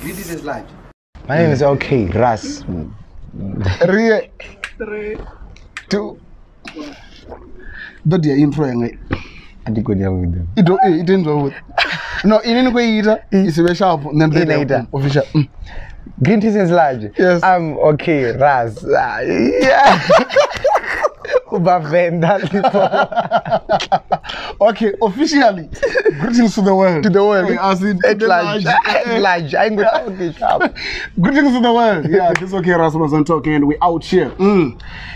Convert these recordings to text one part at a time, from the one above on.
Greetings is large. My name is Okay Ras. 3 2 ḓo dia intro yanga A thi koni yavhuḓi. i do i ite zwavhuḓi. No, ini ni khou ita i si vhe sharp, nṋe ndi ḓo Ine ita ita. official. Greetings is large. Yes. I'm Okay Ras. Yeah. U bva Venḓa Limpopo. Okay, officially, greetings to the world. To the world. As in, to At the large. large. At large. I ain't gonna okay sharp. Greetings to the world. Yeah, this is Okay Rasmus and talking, and we out here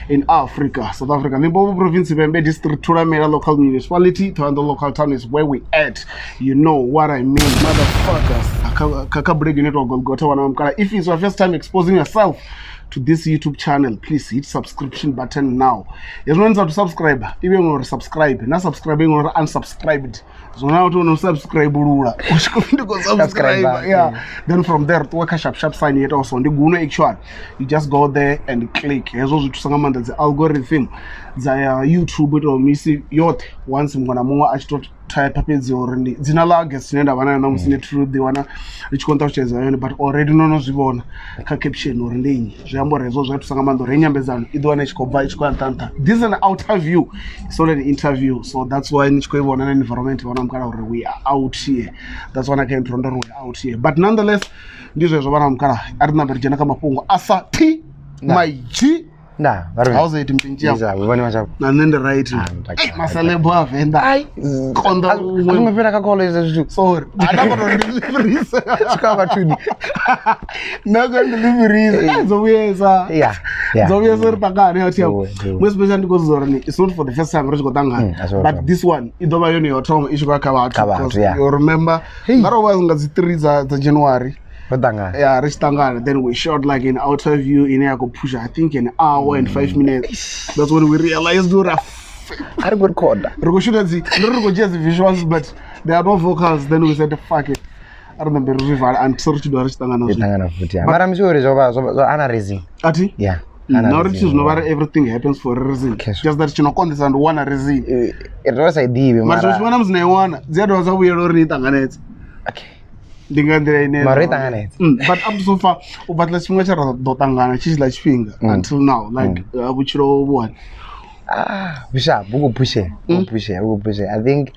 in Africa, South Africa. Limpopo Province, Vhembe District, Thulamela local municipality, Thohoyandou local town is where we at. You know what I mean, motherfuckers. Kaka Network Golgotha wana mkala. If it's your first time exposing yourself to this YouTube channel, please hit subscription button now. Hezwinoni to subscribe, iwe ngori subscribe, na subscribe ngori unsubscribed. Zwona kuti uno subscribe lula. Ndi ko subscribe. Subscribe, Yeah. Then from there ṱuwe kha sharp sharp sign yeta also ndi guno actually. You just go there and click. Hezwo zwi thusa nga maanḓa dzi algorithm dza ya YouTube ita misi yoṱhe once muṅwe na muṅwe a tshi to type fhedzi uri ndi dzina ḽa guest ine nda vha nayo ṋamusi ndi thi ḓi wana ndi tshi khou nṱalutshedza yone, but already no no zwi vhona kha caption uri ndi nnyi. Zwi amba uri hezwo zwi a thusa nga maanḓa uri heyi nyambedzano i ḓi wana i tshi khou bva i tshi khou ya nṱha nṱha. This is an outerview, it's not an interview, so that's why ni tshi khou i vhona na environment vhona mukala uri we are out here. That's why na kha intro ndo ri we are out here, but nonetheless ndi zwezwo vhana mukala a ri nambe ri dzhena kha mafhungo a sa thi my G. Nda, vha ri. How's it mpintshi yako? Ndizwa, vhone mashapo. Na nṋe ndi right. Ah, ndakala. Ei, maselebo a Venḓa konḓa A zwo luṅwe. ngo fhela kha call hezwo zwithu. Sorry, a nda kona uri ndi ḽifhirise. Swika vhathuni. Nda kona ndi ḽifhirise. Dzo vhuyesa. Yeah. Yeah. Dzo vhuyesa uri ṱangane ya thi Ndiwe, ndiwe. mo especially ndi khou zwa uri it's not for the first time ri tshi khou ṱangana, a zwo but thoma. this one i ḓo vha yone yo thoma i tshi khou ya kha vhathu, Kha vhathu, because yeah. you remember nga ro vha nga dzi 3 dza January. Ro ṱangana. Yeah, ri tshi ṱangana, then we shot like an interview ine ya khou pusha I think an hour and 5 minutes. That's when we realized uri A ri khou recorda. ri khou shoota dzi ndi ri khou dzhia dzi visuals, but there are no vocals. Then we said fuck it, a ri nambe ri zwi vala until ri tshi dovha ri tshi ṱangana Ri zwino. ṱangana futhi. Yeah. Mara misi uri zwo vha zwo ana reason. Athi Yeah. Na uri zwithu zwino vha ri everything happens for a reason. Okay, so- Just that tshino konḓisa ndi u wana reason. Ri ro sa i ḓivhi Mara mara. tshiṅwe tshifhinga na musi na i wana dzi a dovha dza vhuyela uri ni i ṱanganedze. Okay. Ndi nga nḓila ine Mara ro i ṱanganedza. But up to so far u bva tshiḽa tshifhinga tshe ra ḓo ṱangana tshi tshiḽa tshifhinga until now, like vhutshilo vhu hani? Ah, vhusha vhu khou pushea, vhu khou pushea, vhu khou pushea. I think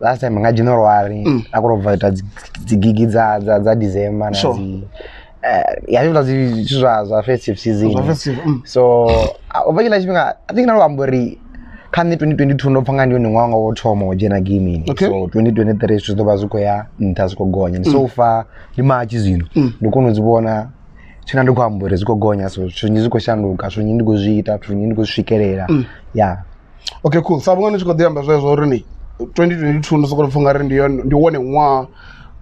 last time nga January a khou bva ita dzi gigi dza December na dzi ya zwiḽa zwithu zwa festive season. Zwa festive. So u bva tshiḽa tshifhinga I think na lu amba uri kha nṋe 2022 ndo pfa nga ndi yone ṅwaha wanga wo thoma u dzhena gaming. Okay. So 2023 zwithu zwi ḓo vha zwi khou ya nṱha zwi khou gonya. And so far ndi March zwino ndi kona u zwi vhona tshina ndi khou amba uri zwi khou gonya, so zwithu zwinzhi zwi khou shanduka, zwithu zwinzhi ndi khou zwi ita, zwithu zwinzhi ndi khou zwi swikelela. Yeah. Okay, cool. Sa vhunga ni tshi khou ḓi amba zwezwo uri ni 2022 ndo sokou pfa ungari ndi yone ndi wone ṅwaha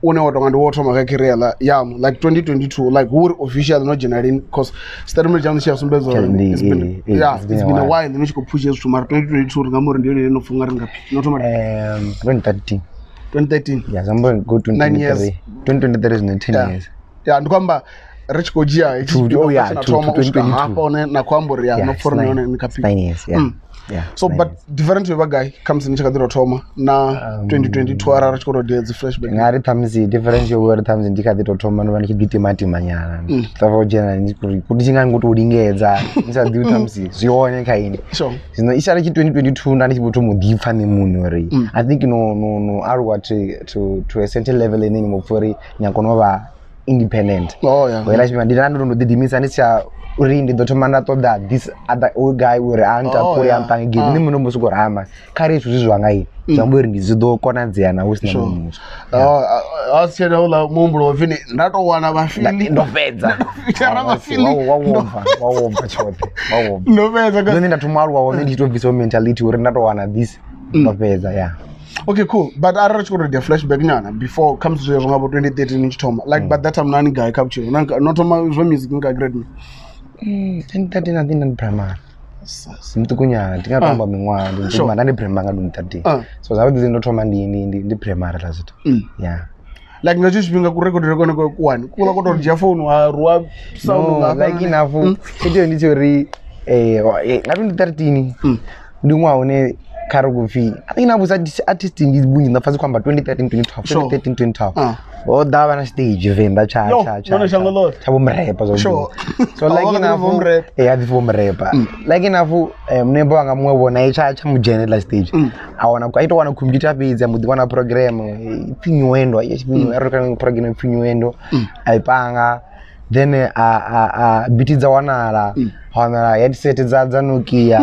une wa tonga ndi wo thoma kha career yamu, like 2022, like hu uri official no dzhena lini, cause statement tshaṋu tshi a sumbedza uri Ndi- it's been, yeah, it's it's been a while ni tshi khou phusha zwithu, mara 2022 ri nga amba uri ndi yone ine no pfa ungari ngaphi no thoma lini? 2013. 2013. Yeah, so I'm going to go 9 years. 2023. 2023 is 10 Yeah. years. Yeah, ndi khou amba ri tshi khou dzhia hetshi Two- oh, yeah, tshifhinga two- thoma u swika 2022. hafha hone na khou amba uri ya Yeah, no it's pfa uri ni nine. yone ni kha It's phi. 9 years, yeah. Yeah, So nine but years. different vha gai khamusi ni tshi kha ḓi tou thoma na 2022 arali ri tshi khou tou dia dzi flashback? Nga ri ṱhamusi difference yo uri ṱhamusi ndi kha ḓi tou thoma ndo vha ndi tshi ḓi timatima nyana, ṱava u dzhena ndi tshi nga ngo tou lingedza ndi sa ḓivhi ṱhamusi zwi hone kha ini. Sure. Zwino i sala tshi 2022 nda ndi tshi vho thoma u ḓipfa nṋe muṋe uri I think no aluwa to a certain level ine ni mbo pfha uri ni a kona u vha independent. Oh yeah. Ngo hela tshifhinga ndi nda ndo ḓidimisa ndi si tsha uri ndi ḓo thoma nda ṱoḓa this other old guy uri a ntakule Oh, a mpange game, nṋe muṋe mbo sokou rama kha ri zwithu zwi zwanga ini zwi amba uri ndi zwi ḓo konadzea na hu sina muṅwe muthu. A si tshena uḽa muhumbulo wa pfhi nda tou wana vhafili Ndo fhedza. Tshera vhafili. Wa wobva tshoṱhe, wa wobva. Ndo fhedza. Nṋe nda thoma aluwa hone ndi tshi to bvisa mentality uri nda to wana this ndo fhedza, yeah. Okay, cool. But arali ri tshi khou tou dia flashback nyana before khamusi zwezwo nga vho 2013 ni tshi thoma, like but that time nani gai kha vhutshilo? No thoma zwa music nga grade ni? 2013 I think ndi primary, muṱuku nyana, ndi nga to amba miṅwaha ndi Sure. muṱuku, nda ndi primary nga 2013. So zwavhuḓi ndo thoma ndi primary la zwithu, yeah. Like nga tsho tshifhinga kurekodele kone kuwani kuḽa ko tou dzhia founu wa rwa sound No, nga hafha like noni? enough tshithu ndi tsho uri nga 2013 ndi ṅwaha une kha ri kupfi I think na vhusa artist ndi vhunzhi nda pfa dzi khou amba 2013 2012. Sure. 2013 2012. Ah. Ho ḓa vha na stage Venḓa tsha tsha tsha shango ḽoṱhe tsha vho mrepa zwa Sure. So like enough eh a ḓi vho mrepa. Like enough munembo wanga muṅwe vhona i tsha tsha mudzhene ḽa stage. A wana a ito wana computer fhedzi a mbo ḓi wana program ipfi Nyuendo, i tshi Nyuendo kana program ipfi Nyuendo a i panga. Then a beat dza wanala, wanala headset dza Nokia,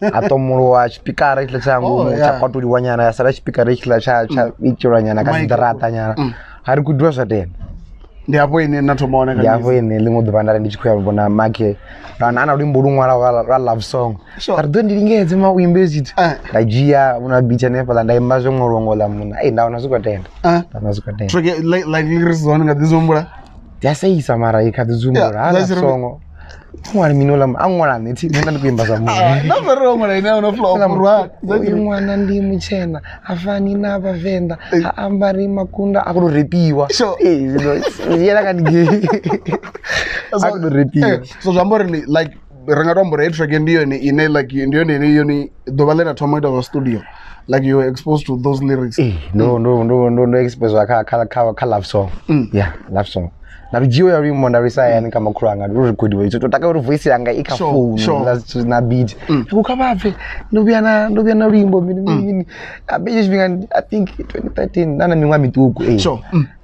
a ṱomolowa tshipikara hetshiḽa tsha ngomu tsha kwatuliwa nyana ya sala tshipikara hetshiḽa tsha itelwa nyana kha dziḓaraṱa nyana. Ha ri gudiwa zwa tenda. Ndi hafho ine na thoma wana Ndi hafho ine ḽiṅwe ḓuvha nda ri ndi tshi khou ya vhona Make, nda wana ana luimbo lu ṅwala lwa love song. Nda ri ḓo ndi lingedze ma u imbe zwithu. Nda dzhia una beat hanefhaḽa nda imba zwo ṅwaliwa ngo ḽa munna. Ei nda wana zwi khou tenda. Nda wana zwi khou tenda. Track like lyrics dza hone nga ḓi humbula? Dzi a seisa mara i kha ḓi dzi humbula. Ha love song. Ṅwala mini ola a ṅwala nṋe thi nṋe ndi khou imba zwa muṅwe. Na zwa ri ṅwala ine ono flow rwa. Uyu ṅwana ndi mutshena a fani na vhavenḓa a ambari makunda a khou repiwa. Eh zwino zwi yela kha ndi a khou repiwa. So zwi amba uri like ri nga to amba uri track ndi yone ine like ndi yone ine yone ḓuvha ḽe na thoma ita zwa studio like you were exposed to those lyrics. Eh ndo exposed kha love song. Yeah, love song. Na ludzhiwo ya luimbo nda luisa hayani kha makhulu anga lu rekhodiwa itso to taka uri voice yanga i kha phone na beat. Ku kha vhapfe ndo vhuya na luimbo mini mini. A be tshifhinga I think 2013 nda na miṅwaha miṱuku eh.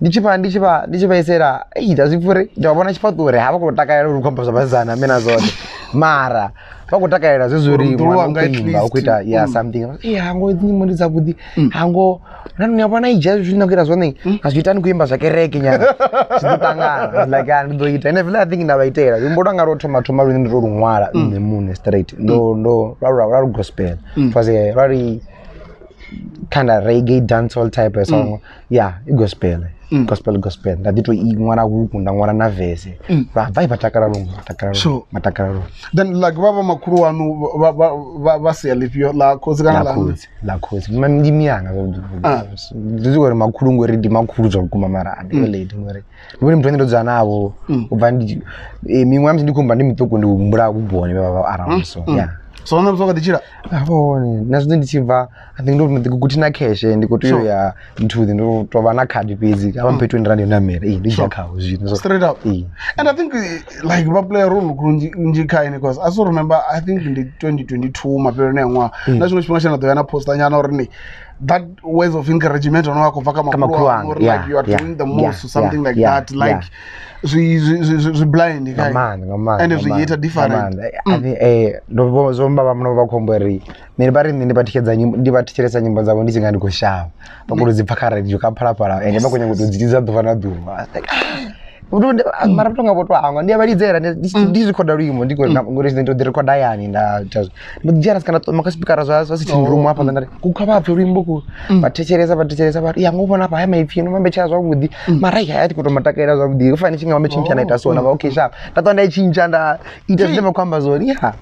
Ndi tshi vhaisela eh da zwipfure nda vhona tshifhaṱo uri ha vha khou takalela uri khomba zwa vhasidzana mina zwoṱhe. Mara vha khou takalela zwezwo uri ṅwana u khou imba u khou ita ya something. Eh hango nyimbo ndi dzavhuḓi hango na ni vhona i dzhia zwine na ita zwone a zwi ita ni khou imba zwa kereke nyana zwi ḓo ṱangana like a ndi ḓo ita ene I think nda vha itela luimbo lwanga lwo thoma lune ndi to lu ṅwala nṋe muṋe straight ndo lwa lu gospel it lwa ri kind of reggae dancehall type of song. Yeah, i gospel. Gospel nda ḓi to i ṅwala huku nda ṅwala na verse vha bva vha takala luṅwe matakala luṅwe. Then like vha vha makhulu wanu vha sia ḽifhio ḽa khotsi kana ḽa ḽa khotsi ndi miyanga ndi zwi uri makhulu ngori ndi makhulu zwa vhukuma mara a ndi lady ngori ndi vhone muthu ane ndo dzula navho u bva ndi miṅwe ya musi ndi khou humba ndi muṱuku ndi humbula vhubone vha vha around so yeah. So na musi ḓi tshila avhone na zwino ndi tshi bva I think ndo guthi na cash ndi khou tea ya nthuzi ndo to vha na card fhedzi a vha mphe 20 rand yo namela eh ndi dzhia khawo zwino straight up. And I think like vha play a role nzhi kha ine because I still remember I think in the 2022 mafheloni a ṅwaha na tshiṅwe tshifhinga tshine na ḓo ya na poster nyana uri ni that words of encouragement ono vha khou bva kha makhulu uri like you are doing the most something like that like zwi blind nga maanḓa and zwi ita different. Ndo zwo mba vha muno vha khombo uri nṋe vha ri nṋe ndi vha thetshelesa nyimbo ndi vha thetshelesa nyimbo dzavho ndi tshi nga ndi khou shavha vha khou dzi pfa kha radio kha Phalaphala ende vha khou nyanga u tou dzi lidza ḓuvha na ḓuvha mara vha tonga vho to hangwa ndi a vha lidzela ndi rikhoda luimbo ndi ngori ndi to ḓi rikhoda hayani nda ita ndo ḓi dzhia na ṱoma kha sipikara zwa sitting room hafhaḽa nda ri ku kha vha pfe luimbo ku vha thetshelesa vha ri ya ngo vhona hafha haya maipfi no mambetshela zwavhuḓi mara haya thi khou to matakalela zwavhuḓi u fanela tshi nga mambe tshintsha na ita so na vha okay sharp nda ṱwa nda i tshintsha nda ita zwine vha khou amba zwone ya.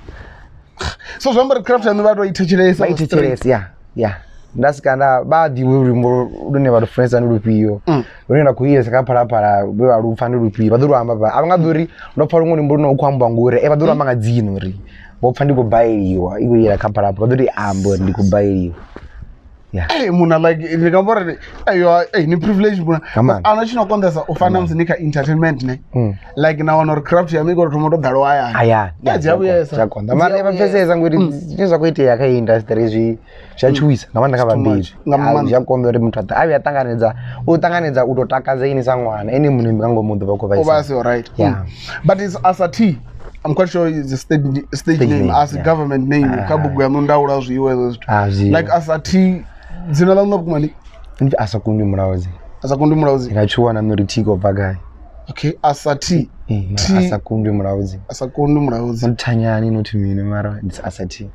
So zwi amba uri craft yaṋu vha to i thetshelesa vha i thetshelesa ya ya nda sika nda vha ḓivhe luimbo lune vha lu funesa ndi lufhio lune nda khou ilesa kha Phalaphala vhe vha lu pfa ndi lufhio vha ḓo lu amba a vha nga ḓo uri ndo pfa luṅwe luimbo lune u khou ambiwa ngori vha ḓo lu amba nga dzina uri vho pfa ndi khou baeliwa i khou yela kha Phalaphala vha ḓo ri amba uri ndi khou baeliwa. Yeah. Hey, muna like ndi nga amba uri hey, ni privilege muna ana tshino konḓesa u fana musi ni kha entertainment ne like na wana uri craft ya mi khou thoma to ḓalo hayani dzi a vhuyesa zwa konḓa mara vha pfesesa ngori zwine zwa khou itea kha industry zwi zwa tshuwisa nga maanḓa kha vhabebi zwi a konḓa uri muthu a vhuya ṱanganedza u ṱanganedza u to takadza ini sa ṅwana ene muṋe nga ngomu ḓo vha khou vhaisa right. Yeah. But it's as a T I'm quite sure it's a stage name as a government name kha bugu ya ndaula zwiwe like as a T dzina ḽa vhukuma ndi ndi asa kundi mulaudzi asa kundi mulaudzi nga tshuwana nuri T ko bva gai. Okay, asa T asa kundi mulaudzi asa kundi mulaudzi nthanyani not mini mara it's asa T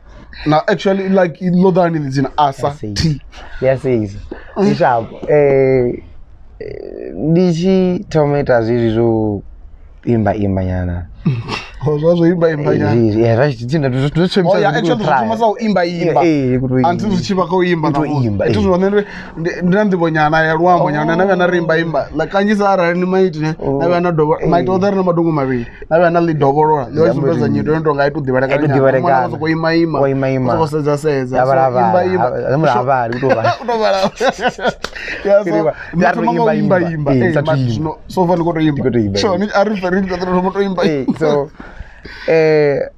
now actually like lodani dzina asa T yes is ishapo ndi tshi thoma ita zwezwi zwo imba nyana Zwa zwo imba imba nyana. Yeah, zwa zwi Oh yeah, actually zwi thoma sa u imba imba. Until zwi tshi vha kha u imba U tou ṋamusi. imba, It is zwone ndi na nḓivho nyana ya luambo nyana na vhuya na ri imba imba. Like kanzhisa arali ni maiti ne na vhuya na dovha maiti oṱhe ri na madungu mavhili. Na vhuya na ḽi dovholola ḽi Zwi sumbedza amba uri- nyito yo no tonga a i tou ḓivhalekana A i tou nyana. Ṅwana ḓivhalekana. u sokou ima ima. O ima ima. U sokou sedza sedza. Ya So, vhala imba vhala. imba. Ha- ha- ha vhali, u tou vhala. U tou vhala. Yeah, so Imba. ndi thoma nga u Imba, imba imba. imba. Eh, Eh, sathu ma- imba. zwino so far ndi khou tou imba. Ndi khou tou imba, Sure, ni a ri ri ri thoma u tou imba. So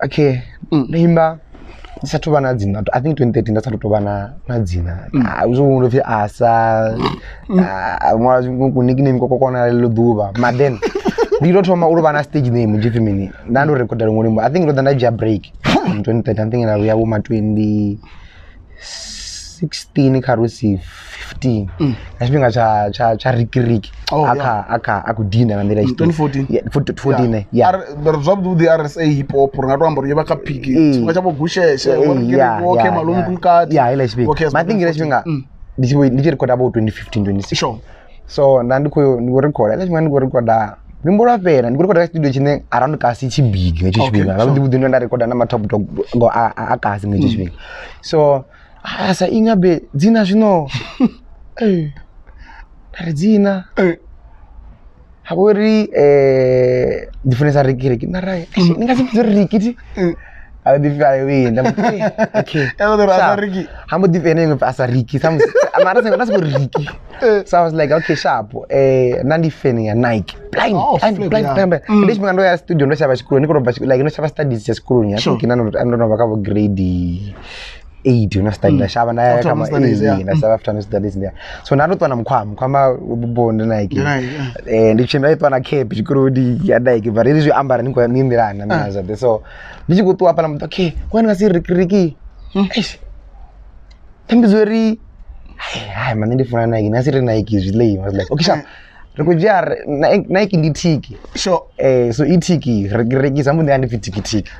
okay, ndo imba ndi sathu vha na dzina. I think 2013 nda sathu tou vha na dzina. Ah, zwo ndo pfi asa ṅwala ku nickname ko kokona ḽeḽo ḓuvha. Ma then ndi tou thoma u vha na stage name tshipfi mini, nda ndo rekhoda luṅwe luimbo. I think ndo ḓa nda dzhia break in 2013, I think nda vhuya vho ma 2016 kha rusi 15 nga tshifhinga tsha Ricky Ricky Oh, a yeah. kha a kha a khou dina nga nḓila ya 2014. Yeah, 14 yeah. Zwavhuḓi vhuḓi RSA hip hop ri nga to amba uri yo vha kha peak. Tshifhinga tsha vho Gusheshe, vho Ricky Ricky, vho Khe Malome Kulukati. Yeah, heiḽa tshifhinga. Vho Khe Ma I think heiḽa tshifhinga ndi tshi rekhoda about 2015 2016. Sure. So nda ndi khou ndi khou rekhoda heiḽa tshifhinga ndi khou rekhoda luimbo lwa fhela, ndi khou rekhoda kha studio tshine around kasi tshi big nga hetsho Okay, tshifhinga. sure. Zwavhuḓi vhuḓi ndo nda rekhoda na ma top dog a kasi nga hetsho tshifhinga. So asa inga be dzina zwino. Nda ri dzina ha vha uri ndi funesa Ricky Ricky, nda ri ndi nga si vhidze uri Ricky thi. A ḓi pfi ayi nda mbo ḓi, okay. Ya ḓo ri asa Sharp. Ricky. Ha mbo ḓi pfi ene iṅwe pfi asa Ricky samusi mara nda soko Ricky. So I was like okay sharp, nda ndi fan ya Nike. Blind, Oh, blind, flip, blind, yeah. blind, blind. Ndi tshifhinga ndo ya studio ndo shavha tshikoloni, ndi khou tou bva like ndo shavha studies tsha tshikoloni. I Sure. think ndo no vha kha vho grade 8 no study nda shavha nda ya After kha ma- studies, yeah. nda shavha after studies nda. So nda ndo ṱuwa na mukhwama, mukhwama vhupo ndi Nike. Ndi Nike, yeah. Ndi tshi nda ṱuwa na cap tshikoloni ya Nike, but hezwi zwiambaro ni khou ni nḓilani na mina zwoṱhe. So ndi tshi khou ṱuwa hafhaḽa muthu okay, wena nga si Ricky Ricky. Eish. Thembidzo uri hai hai man ndi funa Nike, na si ri Nike zwi lame. I was like okay sharp. Ri khou dzhia Nike ndi tiki. Sure. So i tiki Ricky Ricky sa mbuḓi ndi pfi tiki tiki.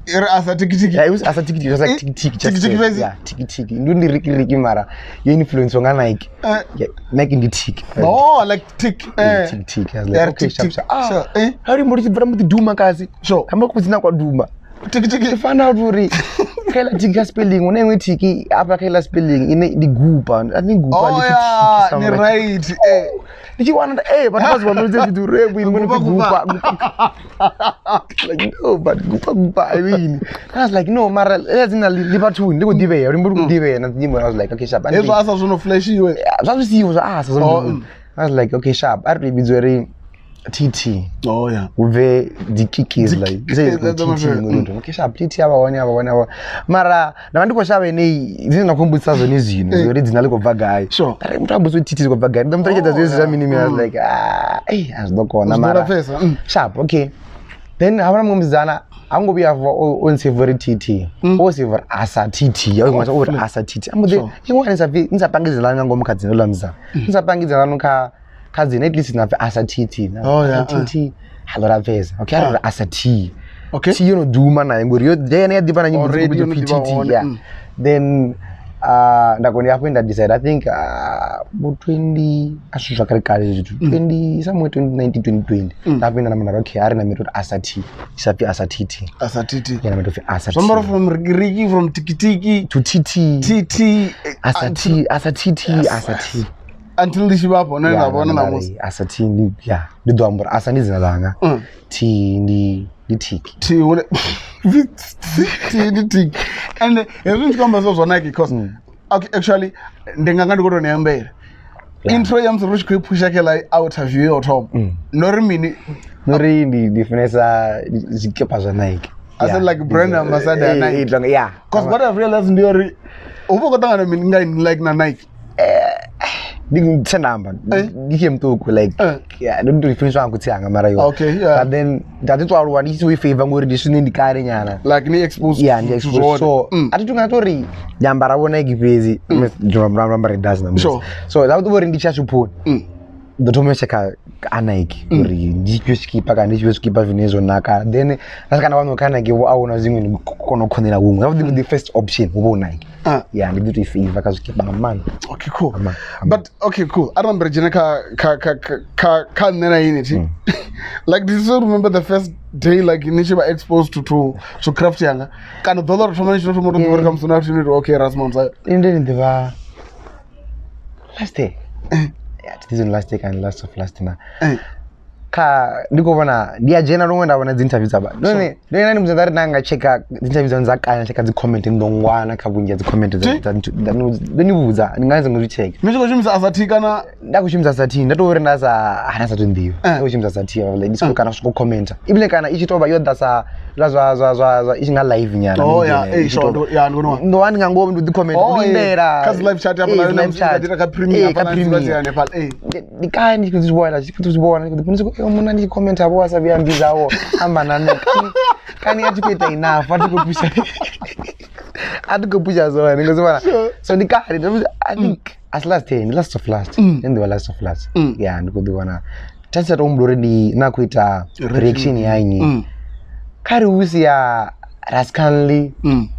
Ri asa tiki tiki. Yeah, it was asa tiki tiki, it was like tiki tiki just Tiki tiki said. fhedzi? Yeah, tiki tiki. Ndi Ricky Ricky mara yo influence nga Nike. Yeah, Nike ndi tiki. Oh, like tick. Tiki tiki. I was like Yeah, okay tick, sharp tick. sharp. Ah, Sure. ha ri mbo tshi bvela mbo ḓi duma kasi. Sure. Ha mbo kudzina kwa duma. Tiki tiki. Ndi found out uri kha iḽa tiki ya spelling hu na iṅwe tiki afha kha iḽa spelling ine ndi gupa. I think gupa Oh ndi yeah, tiki ni somewhere. right. Ndi tshi wana vhathu vha zwi vha ndo dzi uri vho imbo Gupa, gupa gupa. Like no, but gupa gupa I mean. I was like no mara ḽa dzina ḽi vhathuni ndi khou ḓivhea, luimbo lu khou ḓivhea na nyimbo. I was like okay sharp. Hezwo asa zwo no flashiwe. Zwa zwi siho zwa asa zwo. Oh, I was like okay sharp. A ri tou vhidziwa uri TT. Oh yeah. Hu bve dzi kikis like Dzi- dza TT. Okay sharp, TT avha hone avha hone avha. Mara nda vha ndi khou shavha yeneyi dzine nda khou mbudzisa zwone zwino uri dzina ḽi khou bva gai. Sure. Arali muthu a mbudzisa uri TT zwi khou bva gai, ndi ḓo mu ṱalutshedza zwezwi zwa mini mini. I was like ah, a zwi ḓo kona Zwi ḓo mara. lapfesa, Sharp, okay. Then ha vha na muṅwe musidzana ha ngo vhuya vuwa o nsave uri TT. O save uri asa TT. O ṅwalisa uri asa TT. A mbo ḓi iṅwe ni sa pfi ni sa pangi dzina ḽanu nga ngomu kha dzina ḽa musidzana. Ni sa pangi dzina ḽanu kha dzina at least na pfi asa TT. Oh, yeah, TT. Ha ḓo lapfesa. Okay, a ri asa T. Okay. T yo no duma naye ngori yo yene ya ḓivha na nyimbo Already yo no dzi ḓivha TT. hone, Yeah. Then nda kona hafho nda decide I think bo 20 a zwithu zwa kale kale zwithu 20 somewhere 2019 2020 nda hafho nda namba okay a ri na muthu asa T isa pfi asa TT. Asa TT. Ya na muthu pfi asa T. Zwi amba uri from Ricky Ricky from tiki tiki to TT TT asa T asa TT asa T. until ndi tshi vha hafho hune nda Yeah, vhona nda ṋamusi. ri asa T ndi yeah ndi ḓo amba uri asa ndi dzina ḽanga. T ndi tiki. T hune T ndi tiki. And hezwi ndi tshi khou amba zwithu zwa Nike cause okay, actually ndi nga nga ndi khou tou ni ambela. Intro ya musi ri tshi khou i phusha kha iḽa interview ya u thoma. Ndo ri mini? Ndo ri ndi funesa zwikipa zwa Nike. I said like brand ambassador ya Nike. Yeah. Cause what I've realized ndi uri hu vha khou ṱangana mini nga ini like na Nike. Ndi tshe namba ndi tshe muṱuku like yeah ndo ndo funiswa nga khotsi anga mara yo. Okay, yeah. But then nda ḓi to aluwa ndi tshi favor ngori ndi zwine ndi kale nyana. Like ni exposed Yeah, ndi to exposed. zwone. So a thi tunga tori ndi ambara vho Nike fhedzi, ndi ambara Adidas na musi. Sure. So zwa vhuḓi uri ndi tshi ya shophoni. Ḓo thoma u tshekha a Nike uri ndi tshifhio tshikipa kana ndi tshifhio zwikipa zwine zwo naka, then na kana wana kha Nike vho ahuna zwiṅwe, ndi kona u khonela huṅwe. Zwavhuḓi the first option hu vha hu Nike. Ya, ndi ḓi to i favor kha zwikipa nga maanḓa. Okay, cool. Ama- But okay, cool. A ri dzhene kha nṋe na ini thi. Like, do you still remember the first day like ni tshi vha exposed to craft yanga? Kana ḓo ḽo thoma ni tshi thoma u to ḓivha uri kha musi na thi ni okay Ras Monza. Ndi ni ḓivha last year, yeah, this is last year kana last of last na. Kha ndi khou vhona, ndi a dzhena luṅwe nda vhona dzi interview dza vha ndone ndone ndi musi nda ri nda nga tsheka dzi interview dzanu dza kale, tsheka dzi comment, ndo ngwana kha vhunzhi ha dzi comment dza ndo ni vhudza ndi nga songo zwi tsheka. Ni tshi khou shumisa Asathi kana? Nda khou shumisa Sathi, nda to uri nda sa nda sa to nḓivha. Nda khou shumisa Sathi like ndi siko kana siko commenta ibile kana i tshi tou vha yo ḓa sa zwa zwa zwa zwa zwa i tshi nga live nyana. Oh, yeah, sure, yeah, ndi vhona. Ndo wani nga ngomu ndi ḓi comment Oh, ndi imbela kha dzi live chat hafhaḽa, live na musi chat. ḓi kha premiere Eh, kha hafhaḽa, dzi vha dzi premiere. hanefhaḽa, eh. Ndi kale ndi tshi khou zwi vhona, tshi khou zwi vhona, ndi khou ḓi munna ndi tshi commenta vho a sa vhuya mbidzawo amba na nṋe kani kani a thi khou ita enough, a thi khou pusha, a thi khou pusha zwone ngo zwi vhona. So ndi kale I think as last year, ndi last of last, ndi ḓivha last of last. Yeah, ndi khou ḓi vhona thi sa tou humbula uri ndi na khou ita reaction ya nnyi kha ri husi ya Rascanly, ndi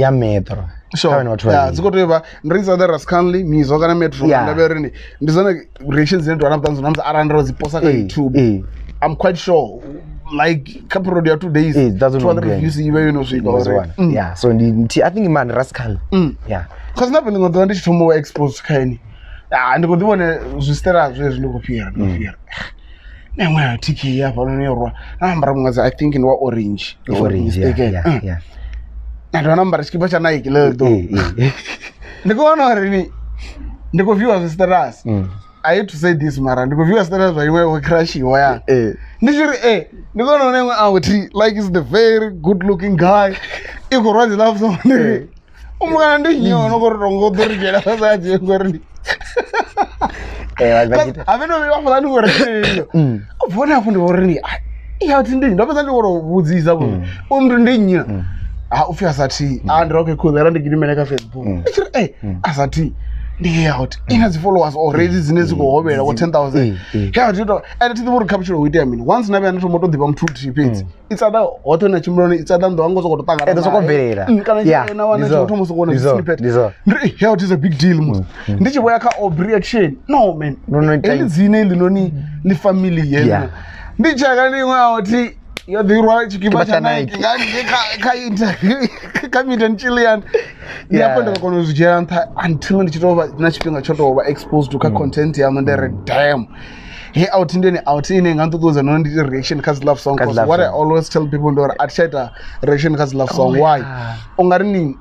ya Metro. Sure. Kha vhane vhathu Yeah, vhavhili. dzi khou tea u vha ndi ri sa Rascanly, Mizo kana Metro. Nda vhe ri ndi dzone reactions dzine ndi wana vhuṱanzi na musi arali ndo dzi posa kha YouTube. I'm quite sure like kha period ya 2 days That's what I'm 200 saying. views i vha yo no swika Ngo zwi uri wana. Yeah, so ndi I think man Rascal. Yeah. Cause na ḽiṅwe ḓuvha ndi tshi thoma u vha exposed kha ini, ah, ndi khou ḓi vhone zwisitela zwezwi, ndi khou fhira, ndi khou fhira na iṅwe ya TK hafhanoni yo rwa na ambara muṅwe, I think ndi wa orange, if I'm not Orange, yeah, mistaken. yeah, yeah. Na dovha na ambara tshikipa tsha Nike ḽeḽo ḓuvha. Ndi khou vhona uri ni ndi khou viewa zwi status. I hate to say this, mara ndi khou viewa status zwa iṅwe wo crushiwa ya. Ndi tshi ri ndi khou vhona iṅwe out like is the very good looking guy i khou rwa dzi love song, ndi ri u mukana ndi nnyi ono khou ri tongo ḓo ri dzhiela fhasi a dzhie ngori ndi Eh, vha tshi- habe ndo vha fhaḽa ndi khou ri u bva hafho ndi uri ni iya thi ndi ndo fhedza ndi khou tou vhudzisa uri u muthu ndi nnyi na ha upfhi Asathi. A ndi okay, cool, era ndi gidimele kha Facebook, ndi tshi ri Asathi ndi out i na dzi followers already dzine dzi khou hovhela ko 10,000. Ya thi to and thi ḓivhi uri kha vhutshilo hu itea mini once na vhuya na thoma u to ḓivha muthu uthihi fhedzi, it's either hoṱhe na tshimbiloni, it's either ndo anga soko to ṱangana Eh, ḓo soko nae. bvelela. Kana Yeah, na wana ndi zo, tshi thoma u soko wana ndi zo, snippet, ndi zo. ndi ri hell, it is a big deal mos ndi tshi vhoya kha Aubrey action, no man, No, no, heḽi dzina heḽinoni ḽi family yeḽo. Ndi tsheka ndi iṅwe authi yo ḓirwa tshikipa tsha tsha Nike Nike. nga ngei kha interview kha Meet and Chilean, ndi Yeah. hafho ndi nga kona u zwi dzhiela nṱha until ndi tshi tou vha na tshifhinga tsho tou vha exposed to kha content yaṋu, ndi ri damn, he out ndi ene out ine nga nṱuṱuwedza nori ndi ite reaction kha dzi love song. Kha dzi 'Cause love what I song. always tell people ndi uri a thi tsha ita reaction kha dzi love song. Why? Yeah. U nga ri ni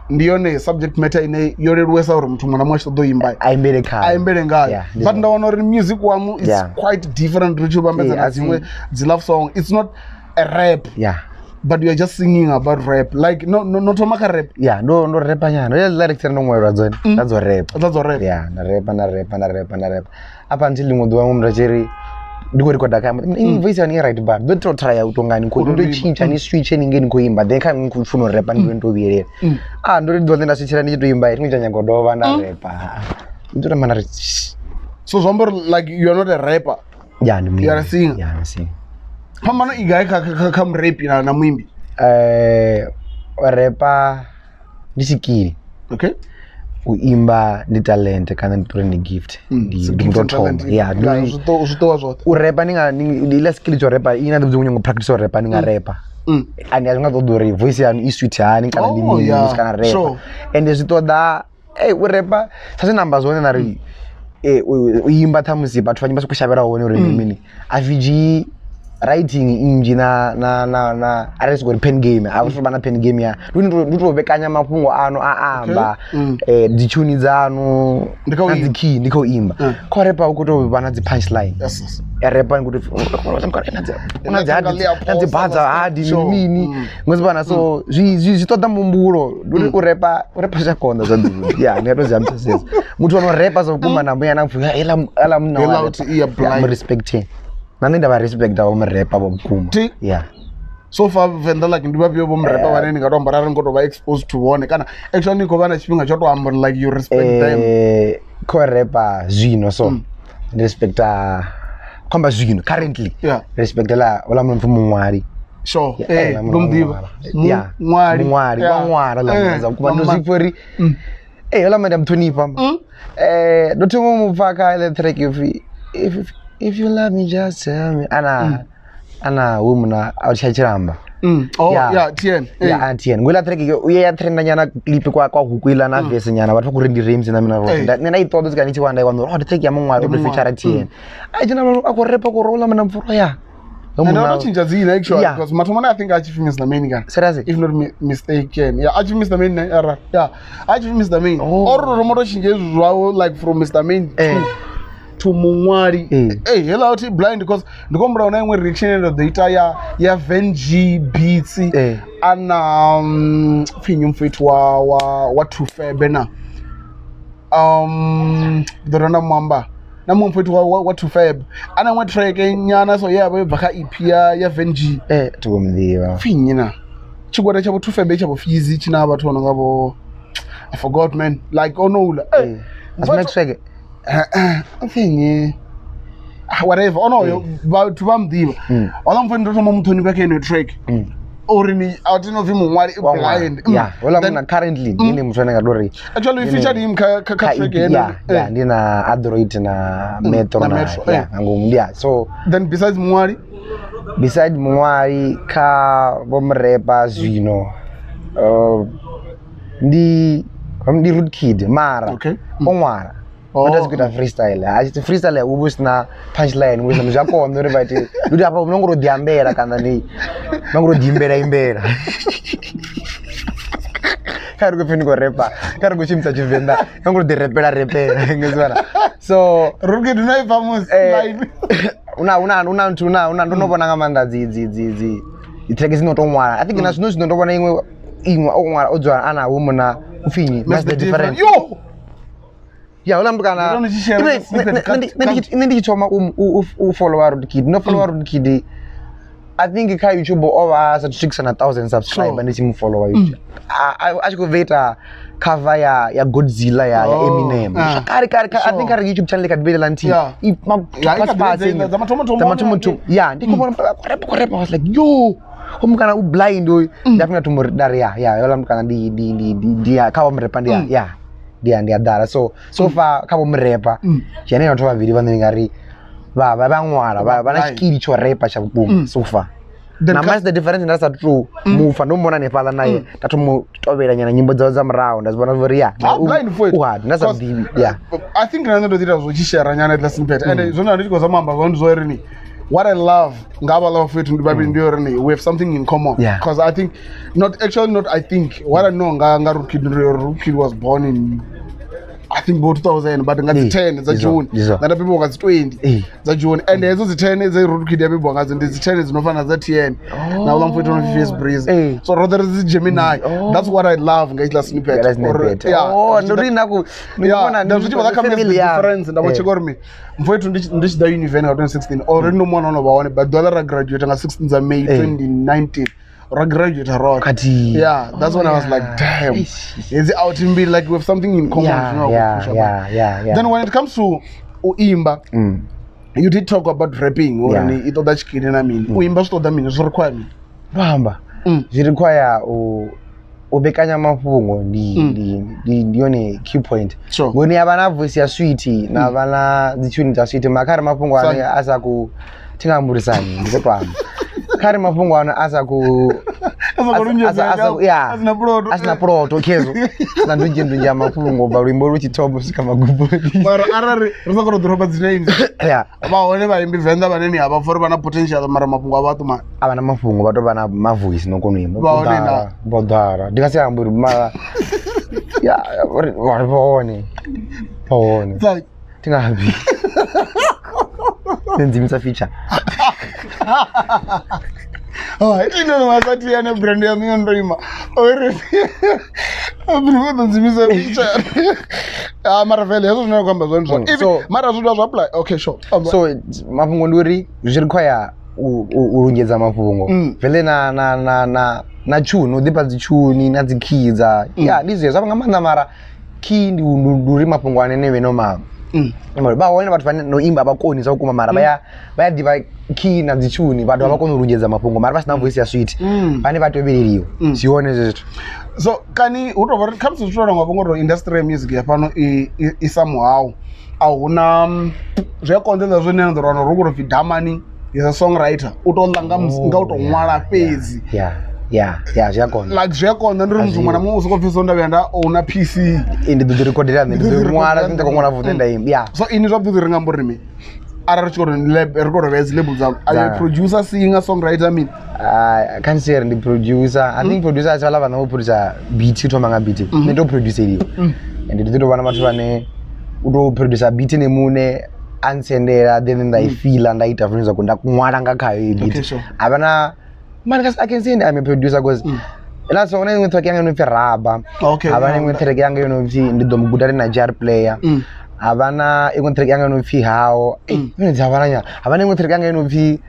ndi yone subject matter ine yo leluwesa uri muthu muṅwe na muṅwe a tshi ṱoḓa u imba a imbele khayo. A imbele ngayo. Yeah, ndi But zwone. nda wana uri music waṋu is quite different ri tshi vhambedza na dziṅwe dzi love song. It's not a rap, but you are just singing about rap, like no no no thoma kha rap. Yeah, ndo repa nyana. Ndo lyrics ndo ṅwalelwa dzone. Nda dzo repa. Dza dzo rap. Yeah, nda repa, nda repa, nda repa, nda repa. Apa until ḽiṅwe ḓuvha muṅwe muthu a tshi ri ndi khou rekoda kha mm. voice yani i right, but ndo to try u tonga ni khou ndo tshintsha, ni switch ni nge ni khou imba, then kha ni khou funa u repa ndi ndo vhuyelela. Ah, ndo ri ḓuvha nda switchela ndi tshi to imba, thi ngo tsha nyaga u dovha nda repa. Ndi to tamba nda ri shh. So zwi amba uri like you are not a rapper? Yeah, ndi You are a singer? Yeah, I'm a singer. Phambano i gai kha murepi na muimbi? U repa ndi tshikili. U imba ndi talent kana ndi tori ndi gift. Ndi So ndi gift muthu and o thoma. talent, Yeah, ndi yeah, zwi ṱowa zwoṱhe. U repa ndi nga ndi iḽa skill tsho repa ina ndi nyanga u practice u repa, ndi nga repa. And a zwi nga ṱoḓi uri voice yanu i sweet hani kana ndi Oh, mini yeah, musi kana repa. And zwi ṱoḓa u repa sa zwine amba zwone na ri u imba ṱhamusi vhathu vhanzhi vha sokou shavhela hone uri mini mini a zwi dzhii writing nnzhi na arali soko ri pen game a vha vha na pen game ya ndi to vhekanya mafhungo ano a amba dzi tune dzanu Ndi kha u na imba. dzi key, ndi kha u imba. Kha u repa u khou tou vha na dzi punchline. Yes. Ya repa ndi khou na dzi hadi na dzi badza hadi mini mini ngozibana, so zwi ṱoḓa muhumbulo. Ndi uri u repa zwi a konḓa zwa ḓi ya ndi nga to zwi ambisa zwezwo muthu ano repa zwa vhukuma na mbuya na pfhi ela munna Hela wa uthi repa. iya Ya, blind. mu respecte na nṋe nda vha respecta vho murepa vha vhukuma. Yeah. So far Venḓa, like ndi vhafhio vho murepa vhane ni nga to amba arali ni khou tou vha exposed to vhone, kana actually ni khou vha na tshifhinga tsho to amba uri like you respect them? Kho repa zwino so Ndi respecta khomba zwino currently. Yeah. Respecta la ola mpfi muṅwali. Sure. Yeah, Eh, ndo muḓivha. Yeah. Muṅwali. Muṅwali, Yeah. wa ṅwala ḽa Eh, mulaedza vhukuma ndo wa zwi pfa uri eh ola manda muṱhonifha. Eh, ndo thoma u mu pfa kha ile track ipfi if you love me just tell me ana ana hu muna a tsha tshilamba. Oh, Yeah. yeah, TN. Eh. Ya antn ngwela track yo uye ya trenda nyana clip kwa kwa huku ila na verse nyana vhathu vha khou ri ndi Ramsey na mina Eh. roṱhe. Nṋe nda i ṱoḓa swika ndi tshi wana nda i wana uri oh ndi track ya muṅwali o Ndi tou feature muṅwali. TN. Ai tshina a khou repa khou rola mina mfuro ya. Ho And munna- I don't change dzina actually Yeah. because mathomoni I think a tshi pfi Mr. Main kana. Serious? If not mistaken. Yeah, a tshi pfi Mr. Main ne, ara. Yeah. A tshi pfi Mr. Main. Oh. Or ro moto tshintshe hezwi zwawo like from Mr. Main to Eh. to muṅwali. Eh. Hey, hela uthi blind because ndi khou humbula huna iṅwe reaction ine nda ḓo ita ya Venji Beats Eh. ana pfi nnyi mfethu wa Thufebe na. Ndi ḓo nda mu amba na muṅwe mfethu wa Thufebe ana iṅwe track nyana so ye ya vha yo bva kha EP ya Venji. Eh, thi khou muḓivha. Pfi nnyi na tshigwada tsha vho Thufebe tsha vho Fizi tshi na vhathu vha no nga vho I forgot man like onoula Eh. Asi Max Swag? Pfi nnyi whatever onoyo vhathu vha muḓivha houḽa mupfhi ndo thoma muṱhonifha kha yeneyo track uri ni a thi no pfi muṅwali Wa ṅwala. blind. Yeah, houḽa Then- munna currently ndi ene muthu ane nga tou ri Actually we Ndi featured him kha kha kha track EP, yeneyo. yeah, yeah, ndi na Android na Metro na na Metro, yeah, eh. nga ngomu yeah. So Then besides muṅwali beside muṅwali kha vho murepa zwino ndi Rude Kid mara Okay. o ṅwala. Oh. O tshi khou ita freestyle. A tshi freestyle u vha u sina punchline, u sina zwi a konḓa uri vha ite. Ndi uri hafha no ngo tou ḓi ambela kana ni no ngo tou ḓi imbela imbela. Kha ri khou pfi ni khou repa, kha ri khou shumisa Tshivenḓa, no ngo tou ḓi repela repela nga zwi vhona. So Rude Kid una i pfa musi Eh, line. una una una nthu una una ndo no vhona nga maanḓa dzi track dzi no to ṅwala. I think na zwino zwino ndo vhona iṅwe iṅwe o ṅwala o dzula ana hu muna upfi nnyi? That's That's the difference. Yo! Ya houḽa muthu kana Ndo no tshi share Nṋe- snippet nṋe ndi tshi thoma u followa Rude Kid, ndo followa Rude Kid I think kha YouTube o vha a sathu swikisa na 1000 subscriber Sure. ndi tshi mu followa YouTube. A tshi khou bva ita cover ya Godzilla ya Eminem. Ah. Kale kale I think Sure. kha YouTube channel kha ḓivhele ḽa nthihi. Yeah. I ma Yeah, i kha pass pass ḓi dza mathomo-thomo dza mathomo-thomo. Yeah, ndi khou vhona khou repa khou repa I was like yo ho mukana u blind hoyu. Nda funa thoma uri nda ri ya ya houḽa mukana ndi ya kha vho murepa ndi ya ya ndi ya ḓala. So so far kha vho murepa dzhena vhathu vhavhili vhane ndi nga ri vha vha vha ṅwala vha na Blind. tshikili tsho repa tsha vhukuma so far. Then Na kha- Miles the difference nda sa tu mufa ndo mubona hanefhaḽa naye nda thoma u tovhela nyana nyimbo dzawe dza murahu nda zwi vhona uri ya Ah, blind for it. u hard nda sa Because, muḓivhi yeah. I think nṋe ndo ḓi ita zwo tshi share nyana hetshiḽa snippet and zwone ndi tshi khou zama u amba zwone ndi zwo uri ni what I love nga havhaḽa vhafethu ndi vhavhili ndi uri ni we have something in common Yeah. because I think not actually not I think what I know nga Rude Kid ndi uri Rude Kid was born in I think bo 2000 but nga dzi Eh, 10 dza izwo, June izwo. nda bebiwa nga dzi 20 Eh. dza June and hedzo dzi 10 dze Rude Kid ya bebiwa ngadzo ndi dzi 10 dzi no fana na dza TN na uḽa mfethu no pfi Face Breeze Eh. so roṱhe ri dzi Gemini Oh. that's what I love nga hetshiḽa snippet Nga snippet. Uri- yeah, Oh, zwi ndo tshi ḓa- ri na ku ndi Yeah, vhona nda zwi tshi vha kha family the ya. difference nda vho Eh. tsheka uri mi mfowethu ndi tshi ḓa univen nga 2016 already ndo muwana ono vha hone but ḓuvha ḽe ra graduate nga 16 dza May Eh. 2019 ra graduate roṱhe. Khathihi. Yeah, that's when I was like damn Eish. hedzi out mbili like we have something in common Yeah, zwine wa khou yeah, pusha yeah, phanḓa. yeah, yeah. Then when it comes to u imba you did talk about rapping uri Yeah. ni i ṱoḓa tshikili na mini u imba zwi ṱoḓa mini zwi require mini Ndo amba zwi require u vhekanya mafhungo ndi yone key point. Sure. Ngori ni a vha na voice ya sweet na vha na dzi tune dza sweet mara kha ri mafhungo ane a sa ku thi nga ambulisani ndi khou to amba kha ri mafhungo ane a sa ku a sina puloto. a sina puloto khezwo na ndunzhi ndunzhi ya mafhungo ubva luimbo lu tshi thoma u swika magumoni. Mara arali ri sa kona u ḓoroba dzi names Yeah. vha hone vhaimbi venḓa vhane ni a vha pfa uri vha na potential mara mafhungo a vha a ṱumani A vha na mafhungo vha tou vha na mavoice no kona u imba. Vha hone na- Vho ḓala ndi nga si ambe uri mara ya uri vha hone vha hone thi nga ambi nṋe ndzimisa feature. ino vasati yane brand yaṋu yo ndo ima uri ḓo ndzimisa feature. Ah, mara vele hezwo zwine na khou amba zwone zwa mara zwi dovha zwa apply okay sure. Amba. So mafhungo ndi uri zwi require u lungedza mafhungo vele na na na na na tshuni u ḓifha dzi tshuni na dzi key dza ya ndi zwezwo nga maanḓa mara key ndi uri mafhungo ane ne vhe no ma Vha hone vhathu vhane no imba vha koni zwa vhukuma mara vha ya ḓivha key na dzi tune, vhathu vha kona u lungedza mafhungo mara vha sina voice ya sweet, vhane vha tovheleliwa zwi hone hezwo zwithu. So kani hu tou vha uri khamusi zwi tou langwa vho ngori industry ya music ya fhano i somehow a huna zwi a konḓela zwine na ḓo wana uri hu khou tou pfhi Damani is a songwriter, u tou ḽa nga u tou ṅwala fhedzi. Yeah, zwi a konḓa. Like zwi a konḓa, ndi uri muthu muṅwe na muṅwe u sokou pfhi so nda vhuya nda owna PC. Ndi ḓo ḓi recordela nṋe, ndi ḓo ṅwala zwine nda khou ṅwala futhi nda imba. Yeah. So ini zwavhuḓi ri nga amba uri mini arali ri tshi khou ri khou rovhea dzi label dza are you producer, singer, songwriter, mini? I can't say ndi producer. I think producer a si vhaḽa vhana vho producer beat, u thoma nga beat. Nṋe ndo produceriwa. And ndi ḓi tou vhona vhathu vhane u tou producer beat ene muṋe a ntsendela, then nda i fila nda ita zwine zwa nda ṅwala nga khayo iyo beat. A vha na man, I can say I'm a producer because na so na iṅwe track yanga yo no pfi Raba. Ha vha na iṅwe track yanga yo no pfi ndi ḓo mu guda na jar player. Ha vha na iṅwe track yanga yo no pfi Hao. Dzi ha vha na nyana. Ha vha na iṅwe track yanga yo no pfi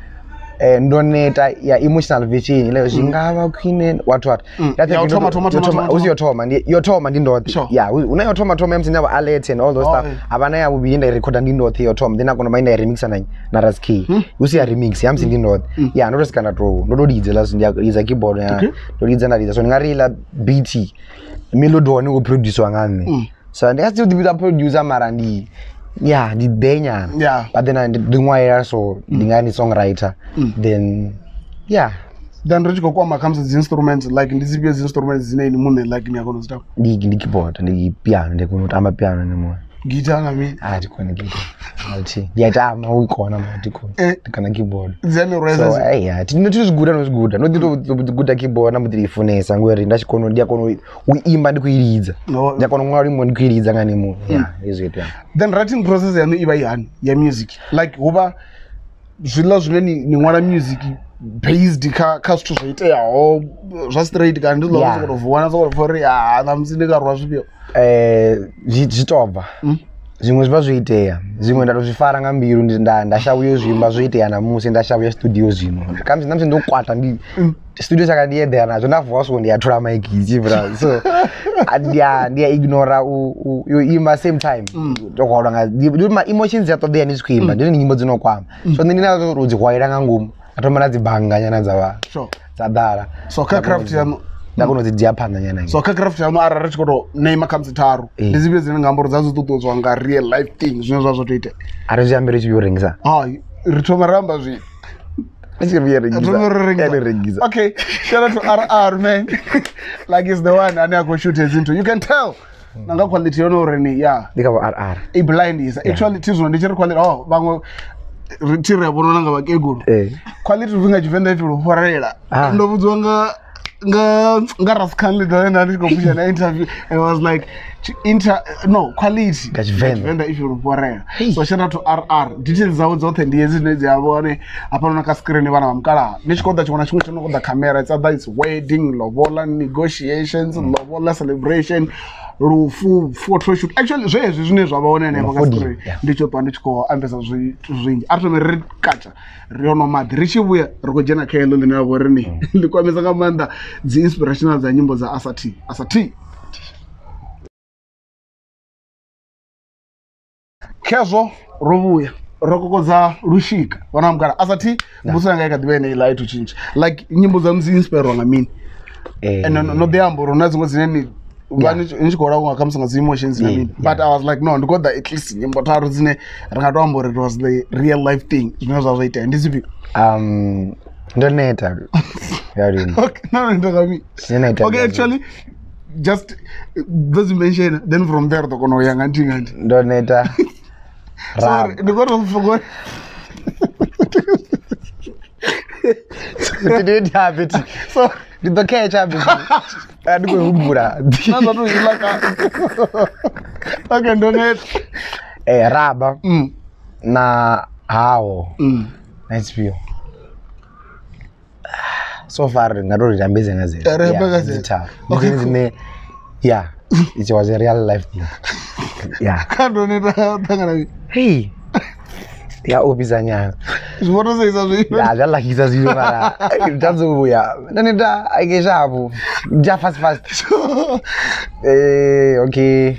ndo neta ya emotional version ile zwi nga vha khwine what. Yo thoma ndi yo thoma ndi ndoṱhe. Yeah, una yo thoma thoma MC na vha alert and all those stuff. Ha vha na ya vhuvhili nda i recorda ndi ndoṱhe yo thoma, then a kona u nda i remixa na Raski. Hu si ya remix ya musi ndi ndoṱhe. Yeah, ndo to sika nda to ndo to lidza la ndi lidza keyboard ya ndo lidza nda lidza. So ndi nga ri ila beat melody hone u producer nga nṋe. So ndi nga si ḓi vhidza producer mara ndi yeah, ndi denyana. But then ndi ṅwalela, so ndi nga ndi songwriter. Then yeah. Then ri tshi khou kwama khamusi dzi instruments, like ndi dzifhio dzi instruments dzine ini muṋe like ni a kona u dzi tamba? Ndi keyboard, ndi piano, ndi kona u tamba piano nṋe muṋe. Guitar na mini? A thi koni guitar. Ndi a tamba u i kona mara thi koni. Ndi kona keyboard. Dzi a ni rwesa? So yeah, thi no zwi guda no zwi guda. Ndo ḓi to guda keyboard na mbo ḓi i funesa ngori nda tshi kona ndi a kona u imba ndi khou i lidza. Ndi a kona u ṅwala luimbo ndi khou i lidza nga nṋe muṋe. Yeah, hezwi itea. Then writing process yaṋu i vha i hani ya music? Like hu vha zwiḽa zwine ni ṅwala music based kha zwithu zwo iteaho zwa straight kana ndi zwiḽa zwo tou vuwa na sokou pfha uri a ṋamusi ndi nga rwa zwifhio? Zwi tou bva. Zwiṅwe zwi vha zwo itea, zwiṅwe nda to zwi fara nga mbilu, nda shavha uyo zwi imba zwo itea ṋamusi, nda shavha uya studio zwino. Khamusi ṋamusi ndo kwata ndi studio tshanga ndi eḓela nazwo, nda vuwa so ndi a thula mic bra. So ndi a ignora u imba same time. Ndo hwalwa nga ndi ma emotions dzi a ṱoḓea ni tshi khou imba, ndi nyimbo dzi no kwama. So nṋe ndi na u dzi hwalela nga ngomu, nda thoma na dzi bannga nyana dza vha dza ḓala. So kha craft yaṋu nda kona u dzi dzhia phanḓa nyana. So kha craft yaṋu arali ri tshi khou tou name khamusi tharu, ndi dzifhio dzine nga amba uri dza zwi ṱuṱuwedzwa nga real life thing zwine zwa zwo tou itea? A ri zwi ambe ri tshi vhuya u rengisa. Hai, ri thoma ra amba zwi rengisa. Okay, shout out to RR man. Like is the one ane a khou shoot hedzi nthu. You can tell na nga quality yone uri ni yeah. Ndi kha vho RR. I blindisa. Actually thi zwino ndi tshi ri quality, oh vhaṅwe ri thi ri a vhonana nga vhakegulu. Quality upfi nga Tshivenḓa ipfi lufhorela. Ndo vhudziwa nga Raskan ḽi nda ndi tshi khou pusha na interview and I was like no quality nga Tshivenḓa ipfi lufhorela. So shout out to RR. Details dzawe dzoṱhe ndi hedzi dzine dzi a vhone hafhanoni kha screen vhana vha mukalaha. Ni tshi khou ḓa tshiṅwe na tshiṅwe tsho no khou ḓa camera, it's either it's wedding, lobola negotiations, lobola celebration, lufu, photo shoot. Actually zwezwi zwine zwa vha hone henefho kha screen ndi tshi ṱwa ndi tshi khou ambesa zwithu zwinzhi. A ri thome ri katsha ri yo nwa maḓi, ri tshi vhuya ri khou dzhena kha heḽo ḽine ḽa vha uri ni ḽi kwamisa nga maanḓa dzi inspirational dza nyimbo dza Asa T. Asa T. Khezwo ro vhuya ro kokodza lushika vhana mukala. Asa T, mbudziso yanga i kha ḓivha yeneiḽa a i thu tshintsha. Like nyimbo dzaṋu dzi inspirwa nga mini? And no ḓi amba uri hu na dziṅwe dzine ni vha ni tshi khou langwa khamusi nga dzi emotions na mini, but I was like no, ndi khou ḓa at least nyimbo tharu dzine ri nga to amba uri it was the real life thing zwine zwa zwo itea. Ndi dzifhio? Ndo neta ya lini. Okay, no ndo nga mini? Okay, actually just ndo dzi mention then from there ḓo kona u ya nga nthihi nga nthihi. Ndo neta. Sorry, ndi khou tou pfha So ndi ḓo catch up. Ndi khou humbula. Na zwa tou iḽa ka. Okay, ndo neta. Raba na Hao. Na dzifhio? So far nga tou ri ambedze nga dzedzo. Tharu. Okay, dzine yeah, it was a real life thing. Yeah. Kha ndo neta ṱangana. Hey. Ya ofhisa nyana. Zwi vho to seisa zwino. Ya zwa lakisa zwino mara nda vhuya. Ndo neta ke shapo. Nda fast fast. Okay.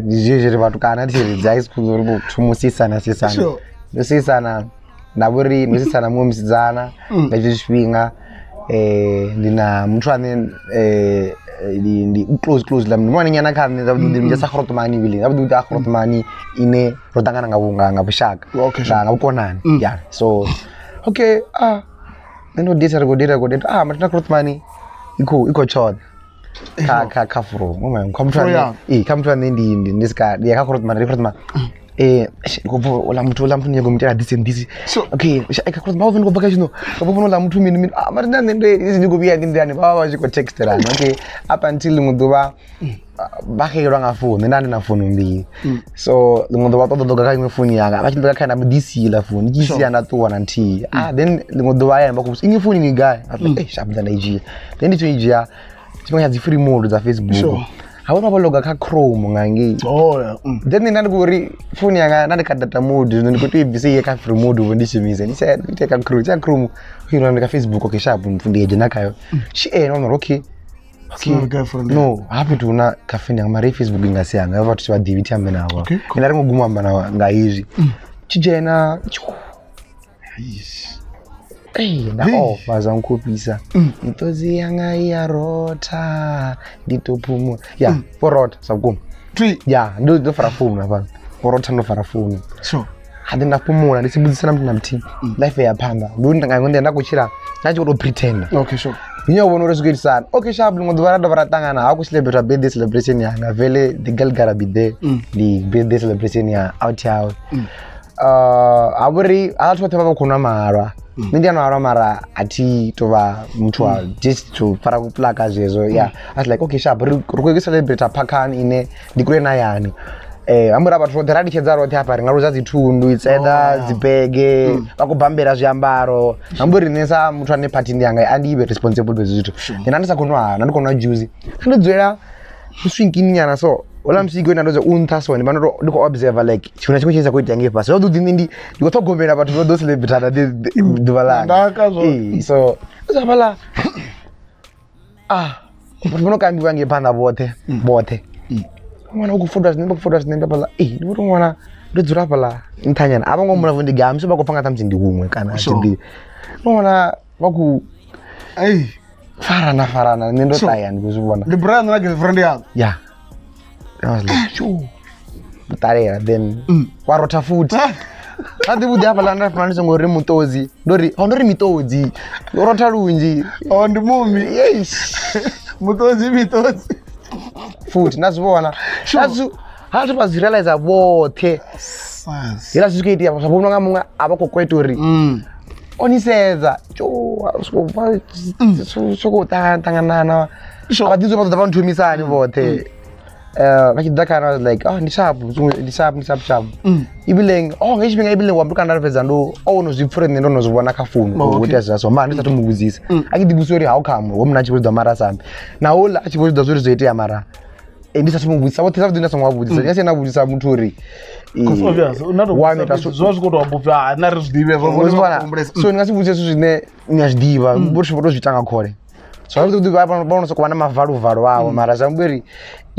Zwi vhatukana thi dzi high school uri thumusisana sisana. Ndo sisana na vhori ndo sisana muṅwe musidzana nga tshetsho tshifhinga. Ndi na muthu ane ndi close la ndi nyana kha nṋe zwavhuḓi ndi sa khorotomani ibile zwavhuḓi a khorotomani ine ro ṱangana nga vhushaka nga vhukonani. Yeah, so okay, ndo date ri go date matina khorotomani ikho tshoda kha kha furo ngoma kha muthu ane kha muthu ane ndi sika ndi kha khorotomani ri khorotomani ndi ola muthu ndi ngomutela this and this. Okay, kha khorotomani ndi ngobva kha zwino nga vhona ola muthu mini matina nṋe ndi ngo vhuya ndi nḓilani vha vha tshi khou textelana. Okay, up until ḽiṅwe ḓuvha vha xelelwa nga founu, nṋe nda ndi na founu mbili. So ḽiṅwe ḓuvha ṱoḓa ḓoga kha iṅwe founu yanga, vha tshi ḓoga kha nda mbo ḓi founu, ndi tshi sia nda ṱuwa na nthihi. Then ḽiṅwe ḓuvha hayani vha khou vhudzisa iṅwe founu ni gai? Sharp nda i dzhia. Then ndi tshi i dzhia tshifhinga tsha dzi free mode dza Facebook. Ha vhona vho loga kha Chrome nga ngei. Then nṋe ndi khou ri founu yanga nda ndi kha data mode, zwino ndi khou tea u i bvisa iye kha free mode uvho ndi shumise. Ndi tsha kha Chrome, tsha Chrome ndi kha Facebook. Okay, sharp ndi dzhena khayo. No okay. No, happy to na girlfriend yanga mara Facebook nga si yanga vhathu vha ḓivhi thi ambe navho. Ina ri ngo guma amba na nga izwi. Tshi dzhena nda ofha zwa nkhofhisa. Miṱodzi yanga ya rotha ndi to phumula. Ya, vho rotha zwa vhukuma. Ya, ndo fara founu hafha. Vho rotha ndo fara founu. Sure. Ha ḓi nda fhumula ndi si vhudzise na muthu na muthihi. Life ya phanḓa. Ndi uri nga nḓila nda khou tshila nda tshi khou tou pretenda. Okay, sure. Ndi vhona uri zwi khou itisana. Okay, sharp ḽiṅwe ḓuvha ra dovha ra ṱangana ha khou celebrate birthday celebration yanga. Vele the girl gotta be there. Ndi birthday celebration ya out yawe. Ha vhori ha vhathu vhoṱhe vha vha khou nwa mahalwa. Nṋe ndi a nwa halwa mara a thi to vha muthu wa just to fara plaka zwezwo. Yeah, I was like okay sharp ri khou celebrate phakhani ine ndi kule na yani. Hambura vhathu roṱhe ra litshedza roṱhe hafha ri nga luza dzi thundu itsedza dzibege vha khou bambela zwiambaro. Hamburi nṋe sa muthu ane party ndi yanga a ndi vhe responsible for zwithu. Nṋe ndi sa khou nwa halwa, ndi khou nwa juice. Ndo dzulela swinkini nyana so ola musiki wena ndo u nṱha so ndi vha ndi khou observe like tshiṅwe na tshiṅwe tshine tsha khou itea ngei fhasi. Zwavhuḓi nṋe ndi khou ṱhogomela vhathu vho ḓo celebrate ḓuvha ḽanga. So hafhaḽa vhathu vho no kambiwa ngei phanḓa vhoṱhe vhoṱhe. Ṅwana u khou foda zwinepe, khou foda zwinepe hafhaḽa. Ndi vho to ṅwana ndo dzula hafhaḽa nṱha nyana. A vho ngo humbula ndi gai, musi vha khou pfa nga ṱhamusi ndi huṅwe kana thi ḓivhi. Ndo wana vha khou farana nṋe ndo ṱaya ndi khou zwi vhona. Ndi Brian na girlfriend yawe? Yeah. I was like, sure. Ṱalela then wa rotha futhi. A ḓi vhuḓi hafhaḽa nda funa ndi songo ri muṱodzi. Ndo ri, ndo ri miṱodzi. Ndo rotha lunzhi. Ndi mumi. Yes. Muṱodzi miṱodzi. Futhi nda zwi vhona. Ha vhathu vha zwi realize vhoṱhe. Hezwiḽa zwi tshi khou itea zwa vhonwa nga muṅwe a vha khou kweta uri o ni sedza. Sokou ṱanganana. Vha ḓi zwa vha ṱoḓa vha nthumisani vhoṱhe. Vha tshi ḓa kha nṋe, I was like, ndi sharp, ndi sharp, ndi sharp, sharp. Ibile, nga tshifhinga ibile wa muthu kana fhedza ndo o no zwi pfha uri nṋe ndo no zwi vhona kha founu u itea zwa so mara ndi sathu mu vhudzisa. A tshi ḓi vhudzisa uri how come ho munna a tshi vho zwi ḓivha mara a sa ambi. Na houḽa a tshi vho zwi ḓivha zwa uri zwo itea mara ndi sathu mu vhudzisa vhoṱhe zwavhuḓi nda songo vha vhudzisa. Ndi nga si nda vhudzisa muthu uri zwi vha zwi khou tou amba upfhi ha na ri zwi ḓivhe zwo. So ndi nga si vhudzise zwithu zwine ni a zwi ḓivha, vho to zwi ita nga khole. So zwavhuḓi vha vho no sokou vha na mavaluvalo avho mara zwi amba uri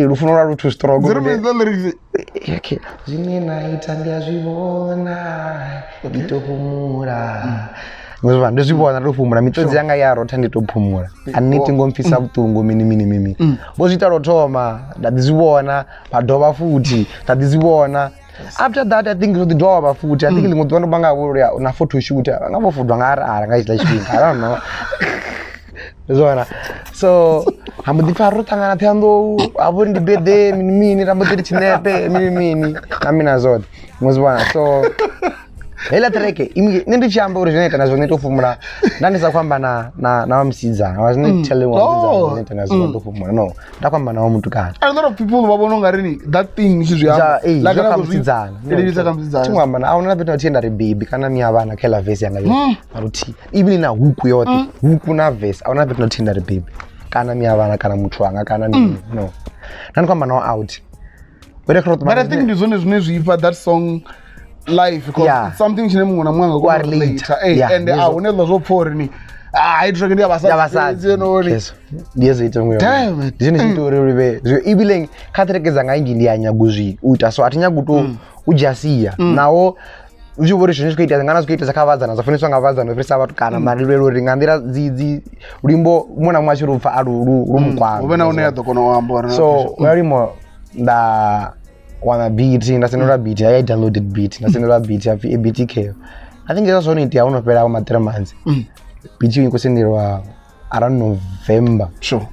lufuno lwa lu too strong. Okay. Zwine na ita ndi a zwi vhona, ndi to fhumula. Ndi zwi vhona ndo fhumula, miṱodzi yanga ya rotha ndi to phumula. A ni thi ngo mpfisa vhuṱungu mini mini mini. Vho zwi ita lwo thoma nda ḓi zwi vhona, vha dovha futhi nda ḓi zwi vhona. After that I think zwo ḓi dovha futhi. I think ḽiṅwe ḓuvha ndo banga vho na photo shoot, nga vho fodwa nga arara nga hetshiḽa tshifhinga. I don't know. Zwona. So ha mbo ḓi pfa ro ṱangana Ṱhohoyanḓou, ha vho ri ndi birthday mini mini, ra mbo ḓi ri tshinepe mini mini na mina zwoṱhe. Ngo zwi vhona. So heiḽa track nṋe ndi tshi amba uri zwine ita na zwone to fhumula, nda ndi sa khou amba na wa musidzana. I was not telling wa musidzana zwine ita na zwone to fhumula. No, nda khou amba na wa mutukana. A lot of people vha vhona ungari ni that thing tshi zwi amba. Like kha musidzana. Livhisa kha musidzana. Thi ngo amba na a huna fhethu na nda ri baby kana miya vhana kha ḽa verse yanga yo. Mara thi even na huku yoṱhe, huku na verse, a huna fhethu na nda ri baby kana miya vhana kana muthu wanga kana mini. No. Nda ndi khou amba na out. But I think ndi zwone zwine zwi ifha that song life because it's something tshine muṅwe na muṅwe anga kona relate. And a hune ḽa zwo pfha uri ni Ah, track ndi ya vhasadzi. Yes. Ndi hezwo ita ngwe. Ndi zwone zwi ita uri ri vhe ibile kha track dzanga ingi ndi ya nyago zwi u ita so a thi nyago to u dzhia sia. Naho zwi vhori zwine zwi khou itea ngana zwi khou itea kha vhadzana zwa funiswa nga vhadzana u fhirisa vhatukana mara ndi lwela uri nga nḓila dzi luimbo muṅwe na muṅwe a tshi lu pfa a lu mukwama. Hu vhe na hune ya ḓo kona u amba uri so wa luimbo nda wana beat nda sendelwa beat ya downloaded beat nda sendelwa beat ya pfi ABTK. I think hezwo zwone itea ho no fhela ma 3 months. Beat yo sendelwa around November. Sure.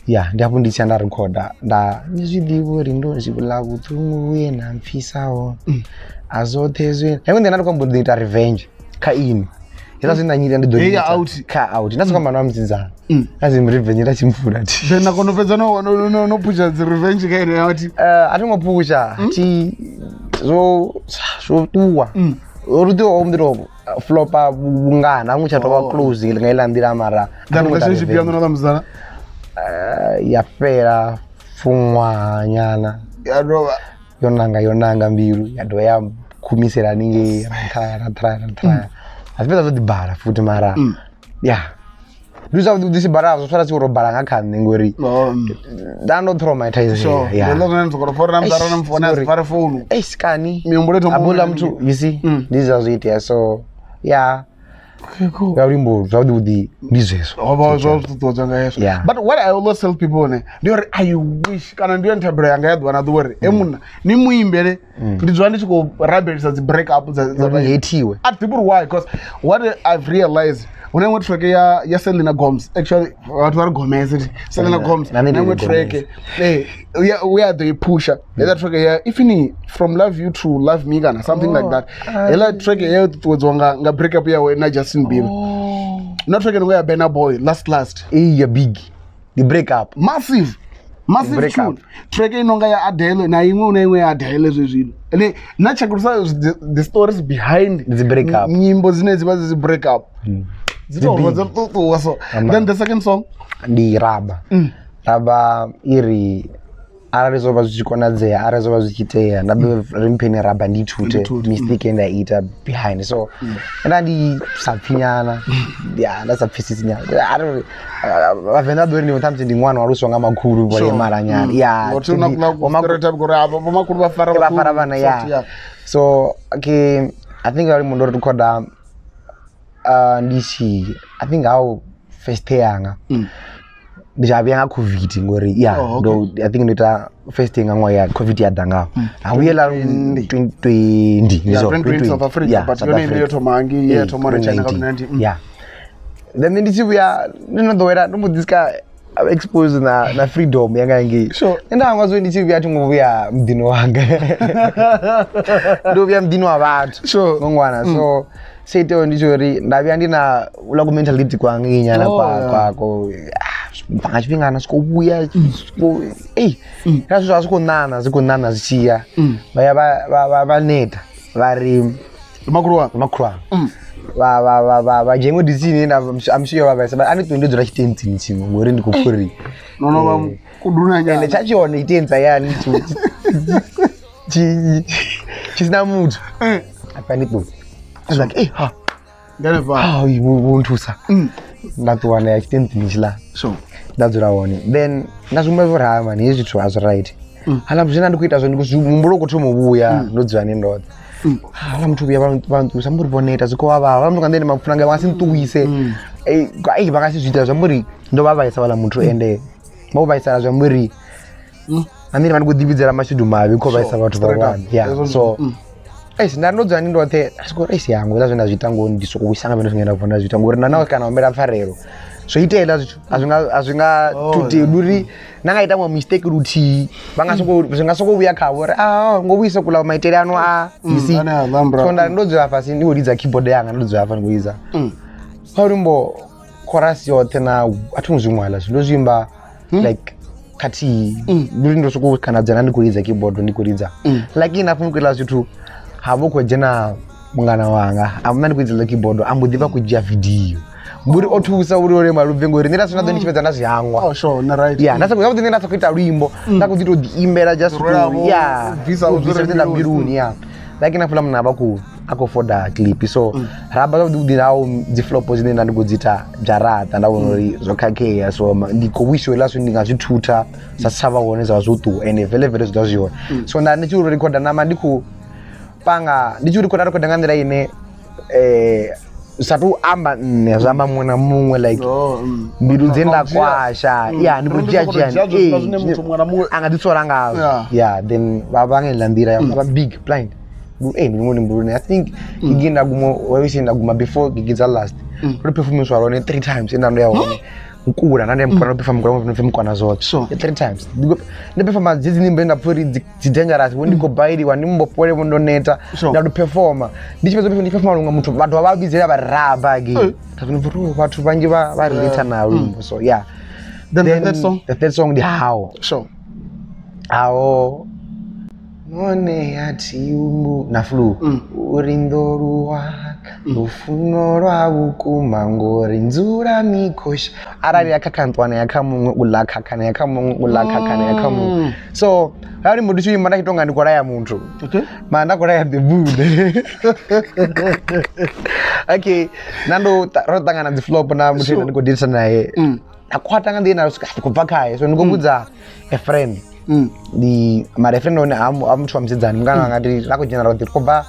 Yeah, ndi hafho ndi tshi nda recorda nda ni zwi ḓivha uri ndo zwi vhula vhuṱungu vhuye na mpfisaho. A zwoṱhe zwi hengwe nṋe nda ndi khou amba uri ndi ita revenge kha ini. Hezwa zwi nda nyita ndi ḓo ita out kha out. Nda soko amba na musidzana. A zwi revenge nda tshi mfula thi. Then na kono fhedza no pusha dzi revenge kha ene out. A thi ngo pusha thi zwo ṱuwa. Ri ḓo ndi ro flopa vhungana a ngo tsha tovha close nga iḽa nḓila mara. Then relationship yaṋu na musidzana ya fhela fuṅwahanyana ya dovha yo nanga mbilu ya dovha ya khumisela haningei ra try. A zwi fhedza zwo ḓi bala futhi mara ya ndi zwavhuḓi ḓi si bala zwo sala tshi ro bala nga kha nṋe ngori nda ndo traumatize. Yeah. Ndo ndo ndo fora na mzara na mfona fara phone. Kani mihumbulo thoma abula muthu you see ndi zwa zwi itea so yeah. Nga luimbo zwavhuḓi ndi zwezwo. Ho vha zwo ṱuṱuwedzwa nga hezwo. But what I always tell people ne ndi uri I wish kana ndi yone thabelo yanga ya ḓuvha na ḓuvha uri e munna ni muimbele ndi dzula ndi tshi khou rabelisa dzi break up dza hetiwe. A thi ḓivhi why because what I've realized huna iṅwe track ya Selena Gomez actually vhathu vha ri Gomez Selena Gomez na iṅwe track we are the pusher that track ya if ni from love you to love me kana something like that hela track ya ṱuṱuwedzwa nga break up yawe na Justin Bieber. Na track ya Burna Boy last iya big the break up massive tune track inonga ya Adele na iṅwe na iṅwe ya Adele zwezwino ene na check the stories behind the break up nyimbo dzine dzi vha dzi break up. So then the second song ndi Raba. Raba iri arali zwo vha zwi tshi konadzea arali zwo vha zwi tshi itea nda ḓo ri mpheni Raba ndi ithute mistake nda ita behind so nda ndi sa pfinyana ya nda sa pfisisi nyana arali vhavenḓa ḓo ri ndi ṱhamusi ndi ṅwana wa luswa nga makhulu vho lemala nyana ya vhomakhulu vha fara vhana ya so okay I think ari mundu ri recorda ndi tshi I think how first yanga ndi tsha vhuya nga COVID ngori ya ndo I think ndo ita first nga ṅwaha ya COVID ya ḓa ngaho ha vhuyela 2020 ndi so 2020 South Africa but yone ndi yo thoma hangi ya thoma na China nga 19 yeah then ndi tshi vhuya ndi no ḓowela ndo mbo ḓi sika expose na freedom yanga ngei nda hangwa zwo ndi tshi vhuya thi ngo vhuya muḓini wanga ndo vhuya muḓini wa vhathu ngongwana so seiteo ndi tshori nda vhuya ndi na ula ku mentality kwanga nyana kwa ko nga tshifhinga na siko vhuya ra zwi zwi khou nana zwi khou nana zwi tshiya vha ya vha neta vha ri makhulu vha dzhia iṅwe disini nda amshiyo vha vhaisa a ni ṱuwe ndo dzula tshitentsini tshiṅwe ngori ndi khou pfha uri no no vha kuduna nyana ende tsha tshone tshitentsa yani tshi sina muthu afha ndi ṱuwe. I was like, hey, ha. Vho nthusa. Nda ṱuwa nda ya tshitentsini tshiḽa. Nda dzula hone. Then nda zwi humbula uri ha mani hezwi zwithu a zwi right. Haḽa zwine nda ndi khou ita zwone muhumbulo u khou thoma u vhuya ndo dzula ni ndoṱhe. Haḽa muthu vhuya vha nṱuwisa amba uri vho neta zwi khou vha vhavha. Haḽa muthu nga nḓila ine mapfuna ngayo vha nga si nṱuwise. Vha nga si zwi ita zwi amba uri ndo vha vhaisa vhaḽa muthu ende vha vho vhaisala zwi amba uri na nṋe ndi vha ndi khou ḓivhidzela mashudu mavhi khou vhaisa vhathu vhahulwane. Yeah. So nda ndo dzula ndi ndoṱhe a siko uri yango hezwiḽa zwe nda zwi ita ngoho ndi sokou wisa nga mbilu zwine nda bva nda zwi ita ngori na kana humbela pfarelo zwo itela zwithu a zwi nga thuti ndi uri na nga ita muṅwe mistake luthihi vha nga soko zwi nga soko vhuya khavho uri a ngo vhuisa kula maitele ano a you see. So nda ndo dzula fhasi ndi khou lidza keyboard yanga ndo dzula hafha ndi khou lidza kha luimbo chorus yoṱhe na a thi ngo zwi ṅwala ndo zwi imba like khathihi ndi uri ndo sokou kana dzhena ndi khou lidza keyboard ndi khou lidza like enough ndi khou ita zwithu ha vho khou dzhena mungana wanga a mna ndi khou lidza keyboard a mbo ḓi vha khou dzhia video mburi o thusa uri uri malubve ngori nṋe nda sina ḓo ndi tshi fhedza nda zwi hangwa. Oh sure, na right. Yeah, nda sa khou nda sa khou ita luimbo nda khou ḓi tou ḓi imbela just to yeah bvisa zwi re mbiluni yeah. Like na fula muna vha khou a khou foda clip so ra amba zwavhuḓi vhuḓi naho dzi flop dzine nda ndi khou dzi ita dzharaṱa nda vhona uri zwo khakhea so ndi khou wisha hezwiḽa zwithu ndi nga zwi thutha zwa si tshavha hone zwa vha zwo ṱuwa ende vele vele zwi ḓa zwi hone so nda ndi tshi u rikhoda nama ndi khou panga ndi tshi u rikhoda rikhoda nga nḓila ine sa tou amba nṋe zwa amba muṅwe na muṅwe like mbilu dze nda kwasha ya ndi khou dzhia dzhia a nga ḓi sola ngazwo ya then vha vha nga heiḽa nḓila ya vha big blind ndi muṅwe ndi I think gigi nda guma wisi nda guma before gigi dza last ro performance lone 3 times ina ndo ya hone nkula na ndi mukwana perform mukwana perform mukwana zwoṱhe 3 times ndi perform dzi nyimbo nda pfha uri dzi dangerous vho ndi khou bailiwa ndi mbopole vho ndo neta nda ndo performa ndi tshi fhedza ndi performa lunga muthu vhathu vha vhidzela vha raba again vhathu vhanzhi vha relate na luimbo so yeah. Then the third song, the third song ndi How. Sure. How none ya thiumbu na flu uri ndo luwa lufuno lwa vhukuma ngori ndzula ni khosha arali ya khakha ntwana ya kha muṅwe u ḽa khakhana ya kha muṅwe u ḽa khakhana ya kha muṅwe so arali muthu tshi imba nda tshi tonga ndi khou laya muthu mara nda khou laya ḓibude okay na ndo ro ṱangana dzi flop na muthu ane ndi khou date naye nda khwaṱha nga nḓila ine ndi khou bva khaye so ndi khou vhudza a friend ndi mara friend one a muthu wa musidzana mungana wanga ndi ra khou dzhena roṱhe ri khou bva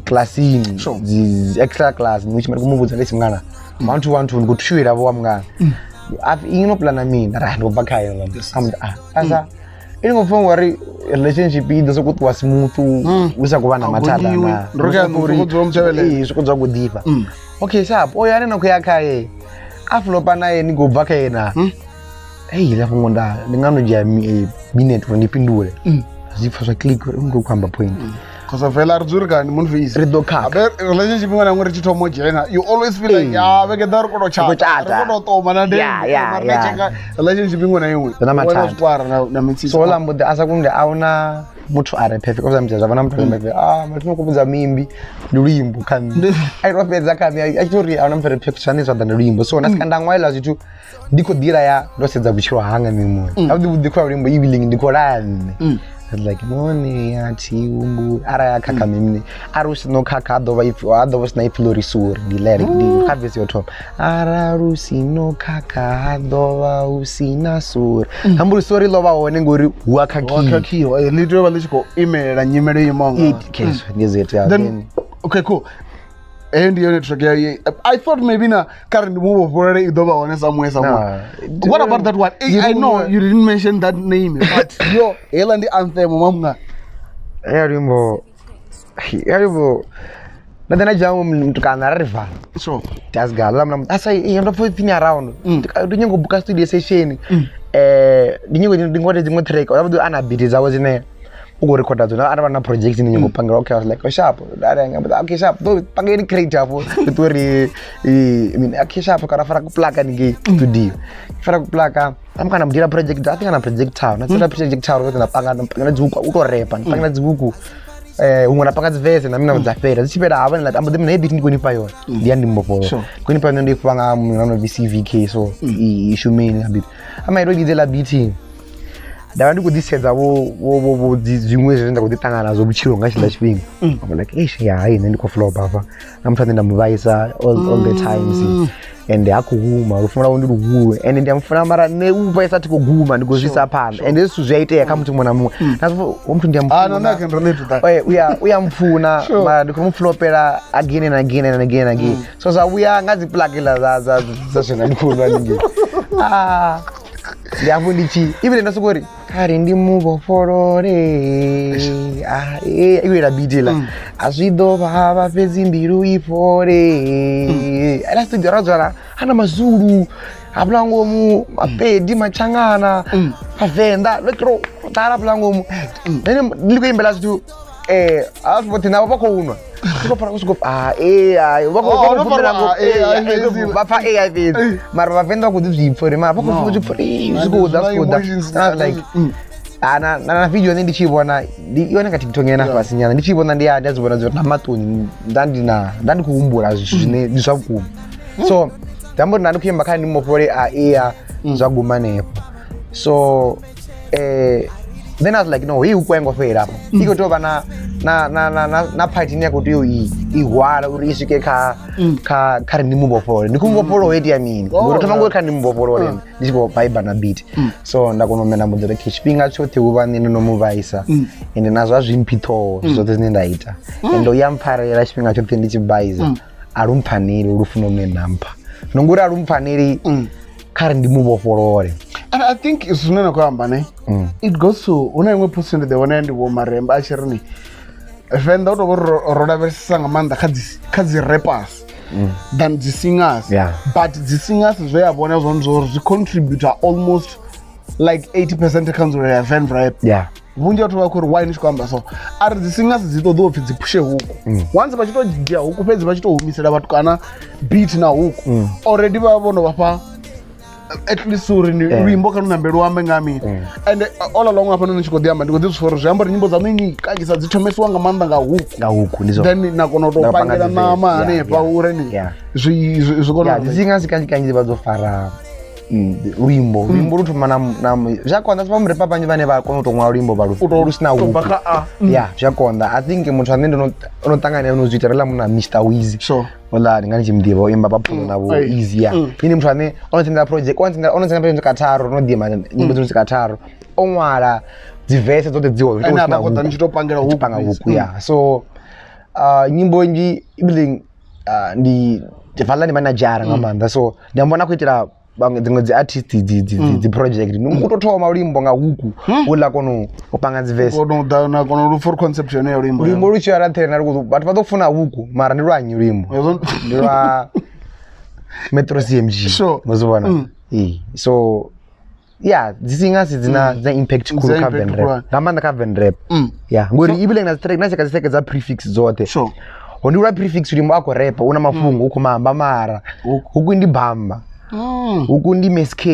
classini dzi extra class ndi tshi mu vhudza ndi si mungana 1 2 1 2 ndi khou tshuwela vho wa mungana afhi ino plana mini ra ndi khou bva khaye asa ini ngo pfha ngori relationship i ḓo sokou ṱuwa smooth hu sa khou vha na mathada na zwi khou dzula khou ḓifha okay sharp oyo ane na khou ya khaye a flopa naye ni khou bva khaye na hei ḽa fhungo nda ndi nga ndo dzhia minute uri ndi fhindule zwi pfha zwa click uri ndi khou amba point because vela ri dzuri kani mun face ri ḓo khakha relationship iṅwe na iṅwe ri tshi thoma u dzhena you always feel like ya vhege ḓa ri khou tou chata ri khou tou ṱoma na ndeni relationship iṅwe na iṅwe na mathada zwikwara na mitsitsi so ola mbuḓi a sa kunde a huna muthu a re perfect o zwa vha na muthu a re perfect muthu no khou vhudza muimbi ndi luimbo kha nṋe a ito fhedza kha nṋe a tshi uri a huna muthu a re perfect zwine zwa ḓa ndi luimbo so na sika nda ṅwalela zwithu ndi khou ḓila ya ndo sedza vhutshilo hanga nṋe muṋe avhuḓi vhuḓi khou luimbo evening ndi khou laya nṋe like none ya thiumbu ara ya khakha mimne ara u sino khakha a ḓo ipfi a ḓo vha sina ipfi ḽo ri suri ndi lyric ndi kha verse yo thoma ara lu sino khakha ha ḓo vha hu sina suri hamburi suri ḽo vha hone ngori hu a khakhiwa ḽi tea u vha ḽi tshi khou imelela nyimele yo imaho nga ndi zwo itea. Then okay cool and yone track ya I thought maybe na kare ndi mu vhofholele i ḓo vha hone somewhere somewhere. What about that one? I know you didn't mention that name but yo hela ndi anthem mamunga ya luimbo na nda dzhia mutukana ra ri vala sure tasgala la asa ndo pfha ipfi ni around ndi nyango buka studio session ndi nyango ndi ngode dziṅwe track avhuḓi ana beat dzawe dzine u khou rekhoda dzone arali vha na project ine nyango pangela okay I was like oh sharp okay sharp do pangeni create hafho ndi ṱuwe ri I mean okay sharp kana fara ku plaka ningei studio fara ku plaka amukana mudira project I think ana project town na tsela project town na panga na dzibuku u to repa na panga dzibuku huṅwe na panga dzi verse na mina dza fhela dzi tshi fhela havha amba ḓi mina beat ndi khou nifha yone ndi ya ndimbofholo khou nifha yone ndi ifha nga munhu ano VCVK so i shumeni na beat ama ito lidzela beat nda vha ndi khou ḓi sedza vho zwiṅwe zwine nda khou ḓi ṱangana nazwo vhutshilo nga tshiḽa tshifhinga I'm like eish ya hai nṋe ndi khou flop hafha na muthu ane nda mu vhaisa all the times and ha khou guma lufuno lwawe ndi luhulu and ndi a mufuna mara nṋe u vhaisa thi khou guma ndi khou zwi isa phanḓa and hezwi zwithu zwi a itea kha muthu muṅwe na muṅwe na muthu ndi a mufuna u ya mpfuna mara ndi khou mu flopela again and again and again and again so zwa vhuya nga dzi plakela dza dza zwena ndi khou nwa ningei ndi hafho ndi tshi even nda soko ri kare ndi mu vhofholole iwe la beat la a zwi ḓo vhavha fhedzi mbilu i fhole ala studio ra dzwala ana mazulu hafhaḽa ngomu mapedi machangana vhavenḓa ro ḓala hafhaḽa ngomu then ndi khou imbela zwithu a vhoṱhe navho vha khou nwa vha pfa ai fhedzi mara vhavenḓa vha khou ḓi zwi pfha uri mara vha khou zwi pfha uri zwi khou ḓa zwi khou ḓa like na video nṋe ndi tshi vhona yone kha TikTok ena fhasi nyana ndi tshi vhona ndi a zwi vhona zwi na maṱoni nda ndi na nda ndi khou humbula zwithu zwine ndi zwa vhukuma so ndi amba uri nda ndi khou imba kha ndi mofhole a iya zwa guma hanefho so then I was like no hei huku a i ngo fhela hafha i khou tea u vha na na na na na party ine ya khou tea u i hwala uri i swike kha kha kha ri ndi muvhofholole ndi khou muvhofholola itea mini ngori thoma ngori kha ndi muvhofholole ndi tshi khou vaiba na beat so nda kona u mena mbudzo uri tshifhinga tshoṱhe hu vha nṋe ndo no mu vhaisa ende nazwo a zwi mphi ṱhoho zwoṱhe zwine nda ita ende u ya mpfarela tshifhinga tshoṱhe ndi tshi baiza a lu mpfaneli lufuno lune nda mpha zwino ngori a lu mpfaneli kha ri ndi muvhofholole. And I think zwine na khou amba ne it goes to hu na iṅwe post ndi ḓi vhona ndi vho Maremba a tshi ri ni Venḓa u tou vha ro lavhelesesa nga maanḓa kha dzi rappers than dzi singers. But dzi singers zwe ya vhona zwone zwo zwi contributor almost like 80% kha nzulele ya Venḓa rap. Vhunzhi vhathu vha khou ri why ni tshi khou amba so a ri dzi singers dzi ṱoḓa upfhi dzi phushe huku once vha tshi to dzhia huku fhedzi vha tshi to humisela vhathu kana beat na huku already vha vho no vha fha at least uri ni luimbo kha lu nambe lu ambe nga mini. And all along hafha ni tshi khou ḓi amba ndi khou ḓi zwi uri zwi amba uri nyimbo dza mini kanzhisa dzi thomesiwa nga maanḓa nga huku nga huku ndi zwone then na kona u tou pangela ṋama hanefha uri ni zwi zwi kona dzi singers kanzhi kanzhi vha dzo fara luimbo luimbo lu thoma na zwi a konḓa vha murepa vhanzhi vhane vha kona u tou ṅwala luimbo vha lu sina huku ya zwi a konḓa. I think muthu ane ndo no ṱangana no zwi ita ri ḽa muna Mr Wizi ola ndi nga ndi tshi muḓivha o imba vhaphulo na vho Easy ya ini muthu ane ono tsendela project ono tsendela project katharu no ḓima nyimbo dzo katharu o ṅwala dzi verse dzoṱhe dzi hone ene avha khou ḓa ni tshi tou pangela huku panga huku ya so nyimbo nnzhi ibile ndi fhaḽa ndi manadzhara nga maanḓa so ndi amba na khou itela dziṅwe dzi artist dzi project u tou thoma luimbo nga huku u ḽa kona u panga dzi verse kona u ḓa na kona lu for conception ya luimbo luimbo lu tshi ya nṱheni na vhathu vha ḓo funa huku mara ndi lwa nnyi luimbo ndi lwa Metro CMG mo zwi vhona so yeah dzi singers dzina dza impact khulu kha Venḓa rap nga maanḓa kha Venḓa rap yeah ngori ibile na track na tshaka dzi track dza prefix dzoṱhe ho ndi lwa prefix luimbo a khou rapa una mafhungo u khou mamba mara huku ndi bamba huku ndi MSK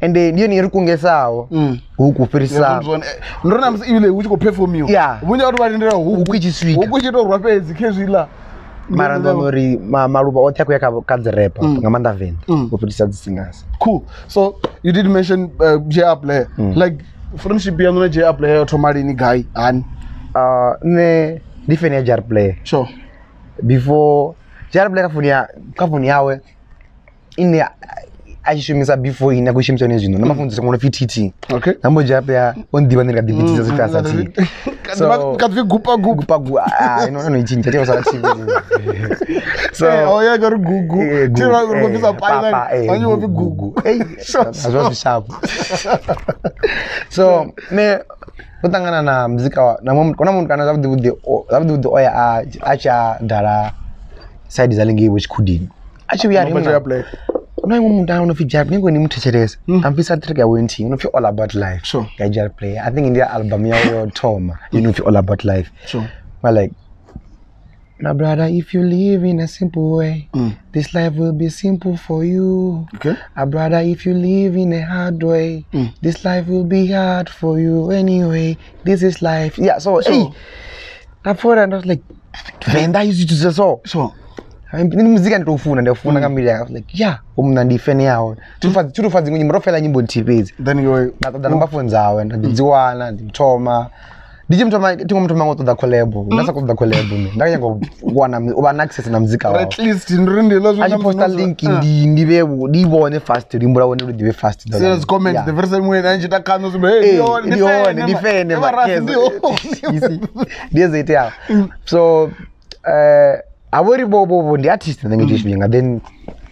ende ndi yone ri kungesaho huku fhirisa ndo na musi ibile hu tshi khou performiwa vhunzhi vhathu vha lindela huku i tshi swika huku tshi tou rwa fhedzi khezwiḽa mara ndo uri maluvha oṱhe a khou ya kha dzi rapper nga maanḓa Venḓa u fhirisa dzi singers. Cool. So you did mention J Player like friendship yaṋu na J Player yo thoma lini gai hani? Nṋe ndi fan ya J Player. Sure. Before J Player kha founu yawe ine a tshi shumisa before ine a khou shumisa yone zwino na mafunzo ngo no pfi TT. Okay. Na mbo J Player o nḓivha nṋe nga ḓi vhidzisa zwithu asa T. So ka ḓi gupa gupa gu ah no no itshintsha tea u sala TV. So oh yeah ri gugu ti ra ri bvisa papa vha nyo pfi gugu. Ei azwo zwi sharp. So me ndo ṱangana na muzika na muthu na muthu kana zwavhuḓi vhuḓi o ya a tshi a dala side dza lingei vho Tshikhudini a tshi vhuya ri no iṅwe muthu ano pfi J Player ni mu thetshelesa a mpfisa track ya nthihi no pfi All About Life ya J Player. I think ndi album yawe yo thoma ino pfi All About Life. But like my brother, if you live in a simple way, this life will be simple for you. Okay. My brother, if you live in a hard way, this life will be hard for you anyway. This is life. Yeah, so hey, that for and I was like, Venḓa used to so. So ndi muzika nditofuna ndafuna nga mili. I was like, yeah, umna ndi fan yawe. Tufa dziṅwe nyimbo ro fela nyimbo nthihi fhedzi. Then you nda ṱoḓa namba phone dzawe nda ḓi dziwana ndi thoma. Ndi tshi muthoma thingo muthoma ngo ṱoḓa collab nda sa ṱoḓa collab nṋe nda nyaga u wana u vha na access na muzika wawe. At least ndi ndi ḽa a tshi posta link ndi ndi vhe ndi vhone fast luimbo lwawe ndi lu ḓivhe fast. Serious comment the first time when I tshi takana zwi hey ndi hone ndi fene ndi hezwo iteaho. So a vho ri vho ndi artist nṋe nga tshifhinga. Then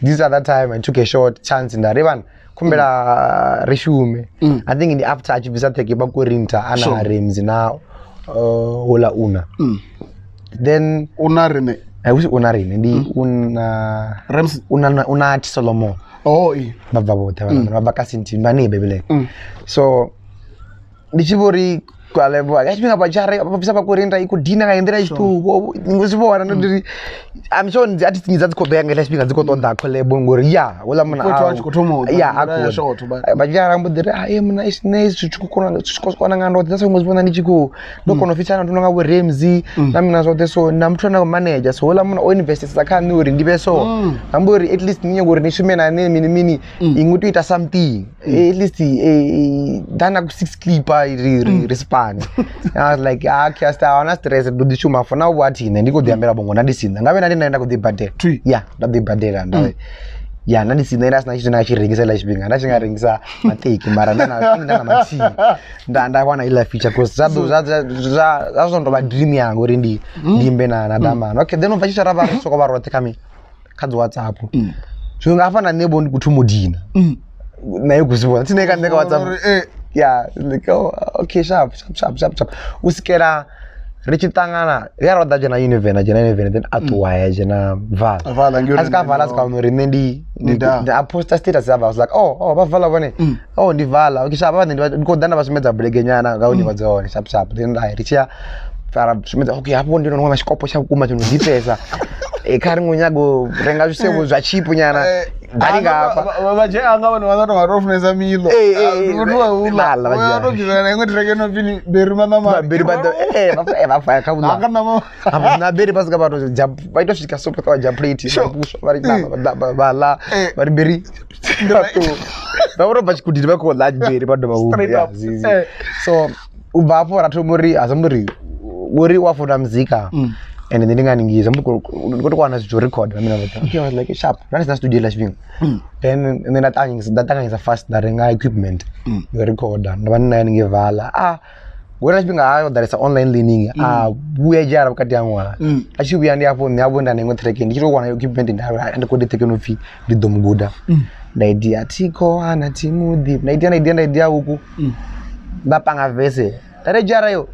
this other time I took a short chance nda ri vhana khumbela ri shume. I think ndi after a tshi bvisa track vha Korinta ana Ramsey na Ola Una. Then una rine I wish una rine ndi una Ramsey una una Solomon. Oh i vha bva vhoṱhe vha bva ka Sinti vha ne bebele. So ndi tshi vho ri kwalebo ya tshifhinga vha tshare vha bvisa vha Korinta i khou dina nga nḓila tshiṱuku ngo zwi vhona ndo ndi I'm sure ndi artist dza dzi khou ḓo ya nga tshifhinga dzi khou ṱoḓa collab ngori ya wala muna a tshi khou thoma u ya a short vha tshara mbo ḓi ri a muna isne zwi tshi khou kona zwi khou kona nga ndo ḓa songo zwi vhona ndi tshi khou ndo kona u fitshana ndo nga vho Ramsey na mina zwoṱhe so na muthu na manager so wala muna o investesa kha nṋe uri ndi vhe so amba uri at least ni nyago uri ni shume na nṋe mini mini ingwe to ita something at least dana ku 6 clip ri ri span. hani. And I was like, ah, Kiasta, a stress ndo ḓi shuma for now what ine ndi khou ḓi ambela bongo na ndi sina. Ngavhe na ndi nda khou ḓi badela. Yeah, nda ḓi badela nda. Yeah, na ndi sina ina sina tshithu na tshi rengisa la tshifhinga. Nda tshi nga rengisa mateki mara nda na mathihi. Nda wana ila feature cause zwa zwa zwo ndo vha dream yanga uri ndi ndimbe na Damani. Okay, then ubva tshitshara vha soko vha roṱhe kha mi kha dzi WhatsApp. Zwi nga fana nṋe vho ndi kuthu mudina. Naye kuzivona tine ka nṋe ka WhatsApp. Yeah, like oh, okay, sharp. Usikela ri tshi ṱangana ya ro ḓa dzhena Univen, dzhena Univen then a ṱuwa ya dzhena Vala. A sika Vala sika uri nṋe ndi a posta status ya I was like oh vha Vala vhone. Oh ndi Vala. Okay, sharp vha ndi khou ḓa nda vha sumbedza bulege nyana nga uni vha dza hone sharp sharp. Then ri tshi ya fara sumbedza okay hafho ndi no tshikopo tsha vhukuma tsho no ḓifhesa. Kha ri nyago renga zwisevho zwa chipu nyana. Dali nga hafha. Vha dzhia anga vhone vha tou nga funesa milo. Muthu wa uḽa. Wa to bvisela na iṅwe track no pfi Beri Manama. Beri ba vha fa kha vhuḽa. Anga nama. Hafho na Beri vha sika vha to jump vha ita swika sopo ka jump plate vha ri vha ḽa vha ri Beri. Vha ro bva tshikudini vha khou ḽa Beri vha dovha hu. So u bva hafho ra thoma uri a zamburi uri wa funa muzika. And then ndinga ningiza mbuko ndo kwana zwi record na mina vha okay I was like sharp rani na studio la tshifhinga then and then ndatanganyisa fast nda renga equipment yo recorder nda vha nna ningi Vala ah ngori tshifhinga ha ḓalesa online learning a vhuya dzhara vhukati ha ṅwaha a tshi vhuya ndi afho nṋe a vho nda na iṅwe track ndi tshi to wana equipment nda ndi khou track no pfi ndi ḓo muguda nda idia thikho ana thimuḓi nda idia huku nda panga verse nda dzhara yo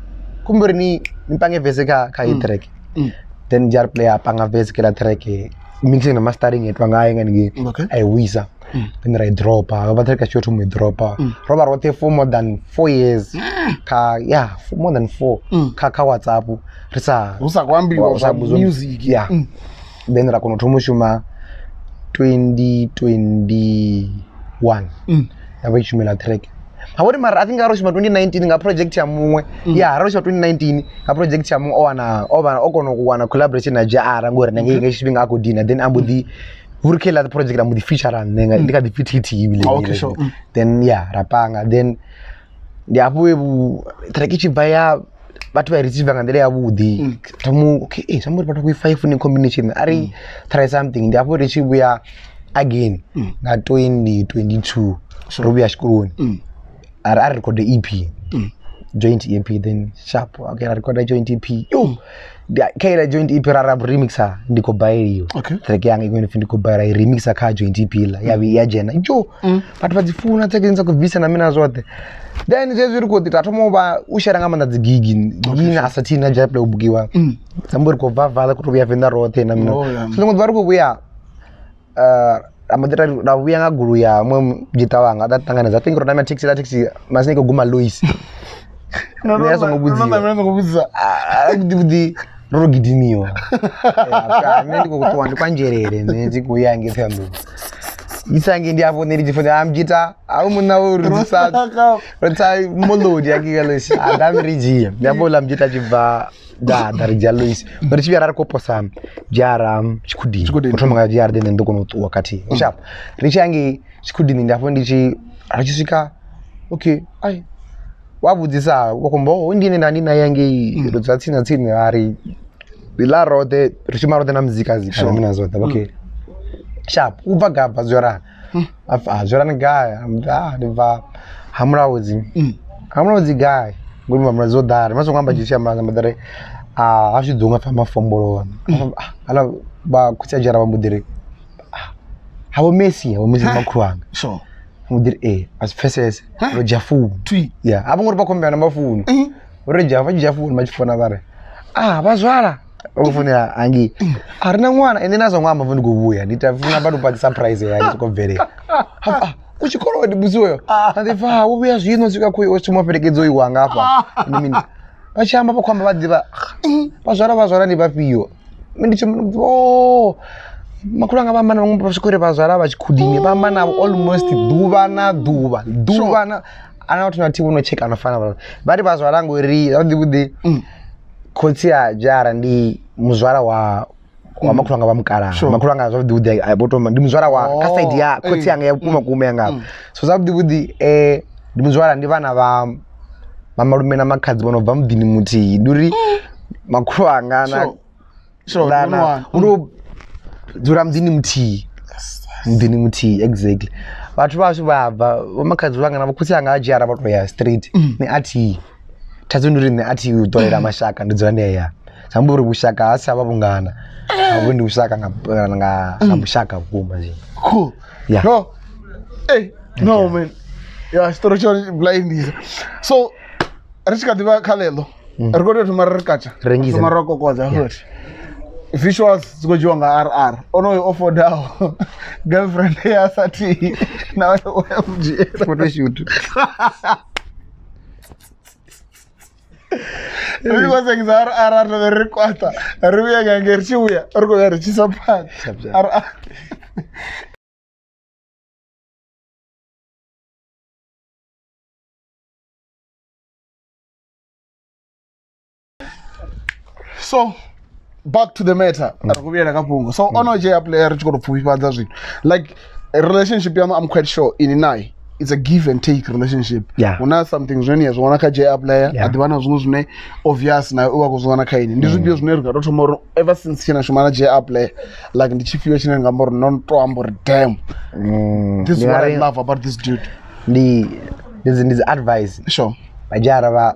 kumburi ni mpange verse kha i track. Then jar player panga verse kela track mixing na mastering etwa ngaye ngani I wisa then I drop vha track tsho thoma dropa ro vha roṱhe for more than 4 years kha yeah for more than 4 kha WhatsApp ri sa hu sa kwambiwa zwa music yeah then ra kona u thoma u shuma 2021 ya vha shumela track. Hawori mara I think ro shuma 2019 nga project ya muṅwe. Yeah, ro shuma 2019 nga project ya muṅwe o wana o vha o kona u wana collaboration na JR ngori na ngei tshifhinga a khou dina then ambo ḓi hurikela project ambo ḓi feature nṋe nga ndi kha ḓi PTT ibile. Okay, sure. Then yeah, ra panga then ndi hafho track tshi bva ya vhathu vha receive nga nḓila ya vhuḓi. Thomo okay, somebody vhathu ku 5 ni combination ari try something ndi hafho ri tshi vhuya again nga 2022 ro vhuya tshikoloni. I record the EP, joint EP, then sharp. Okay, I record the joint EP. Yo, the joint EP ra remixa ndiko bailiwa. Okay. Track yanga ikweni ndiko baila remixa ka joint EP la ya ya jena. Yo, bathu vha dzifuna track nza kubvisa na mina zwoṱhe. Then zwe zwi record ta thoma vha u share nga maanḓa dzi gigi. Gigi na asatina ja play ubukiwa. Tsambori ko vava ku vhuya venda roṱhe na mina. So ngo vari ku vhuya amudira ra vhuya nga gulu ya mwe mjita wanga da tanganedza. I think ro namela taxi la taxi masine ko guma Lois. No no no no no ro gidimiwa. Nṋe ndi khou ṱuwa ndi kwa Nzhelele nṋe ndi khou ya ngei Thohoyandou. Isange ndi afho nṋe ndi tshi founa a mjita a u munna wo ri sa ro tsa molodi ya ke Lois a da ri dzhia. Ndi afho ḽa mjita tshi bva da ri dzhia Lois. Ri tshi vhuya ra ri khou posa dzhara Tshikhudini. U thoma nga dzhara then ndo kona u ṱuwa khathihi. Sharp. Ri tshi ya ngei Tshikhudini ndi afho ndi tshi ri tshi swika okay ai wa vhudzisa wa khombo ho ndi nṋe nda ndi naye ngei ro dzula tsini na tsini a ri ri ḽa roṱhe ri shuma roṱhe na muzika zika na mina zwoṱhe okay sharp u bva gabva Zworani a Zworani gai ah ndi bva ha Mulaudzi ha Mulaudzi gai ngori ha Mulaudzi o ḓala ma songo amba tshithu tsha maanḓa mbaḓa a ha zwi ḓo nga fa mafomboloni hala vha khotsi a dzhara vha mbo ḓi ri ha vho Messi makhulu wanga sure mbo ḓi ri a zwi pfesese ro dzhia founu yeah a vho ngo ri vha khou ambela namba founu ro dzhia vha dzhia founu vha tshi founa vha ri ah vha zwala vha khou founela hangei a ri na ṅwana ende na songo amba ndi khou vhuya ndi ita funa vha to surprise ya ndi khou bvelela u tshikoloni musi uyo nda ḓi pfa wo vhuya zwino swika khuyu o thoma fhelekedza uyu wanga hafha ndi mini vha tshi amba vha khou amba vha ḓivha vha zwala ndi vhafhio ndi tshi oh makhulu anga vha amba na vhaṅwe vha swika uri vha zwala vha Tshikhudini vha amba navho almost ḓuvha na ḓuvha ḓuvha na ana vhathu na thi vho no tsheka no fana vha ri vha zwala ngori zwavhuḓi vhuḓi khotsi a dzhara ndi muzwala wa makhulu anga vha mukalaha makhulu anga zwavhuḓi vhuḓi vho to ndi muzwala wa kha side ya khotsi anga ya vhukuma kuma ya ngavho so zwavhuḓi vhuḓi ndi muzwala ndi vhana vha Mamalume na makhadzi vho no bva muḓini muthihi ndi uri makhulu anga na na u dzula muḓini muthihi. Muḓini muthihi exactly. Vhathu vhashu vha bva vho makhadzi vhanga na vhokhotsi anga a dzhia vha to ya straight. Nṋe a thi. Thaidzo ndi uri nṋe a thi u ṱolela mashaka ndi dzula ndi hayani. Zwi amba uri vhushaka ha si tsha vha vhungana. Havho ndi vhushaka nga nga vhushaka vhukuma zwino. Cool. Yeah. No. Hey, no man. Yeah, tshiṱori tsho blindisa. So ri tshi kha ḓivha kha ḽeḽo ri khou tea u thoma ri katsha Rengisa. thoma ra kokodza futhi visuals dzi khou dzhiwa nga RR onoyo o fodaho girlfriend ya sa thihi na o ya mu dzhiela Photoshoot. Ri khou sengisa RR ri ri kwaṱa ri vhuya nga ngei ri tshi vhuya ri khou ya ri tshi isa phanḓa Sharp, sharp. RR. So back to the matter ri khou vhuyela kha fhungo so ono dzhia player ri tshi khou tou pfufhifhadza zwino like relationship yaṋu I'm quite sure ini naye it's a give and take relationship. Yeah. Huna something zwine ya zwi wana kha J player Yeah. a ḓivha na zwiṅwe zwine obvious naye u vha khou zwi wana kha ini ndi zwifhio zwine ri nga tou thoma uri ever since tshine shuma na J player like ndi tshifhio tshine nga amba uri no to amba uri damn this is what I love about this dude. Ndi dzi advice. Sure. Vhadzhara vha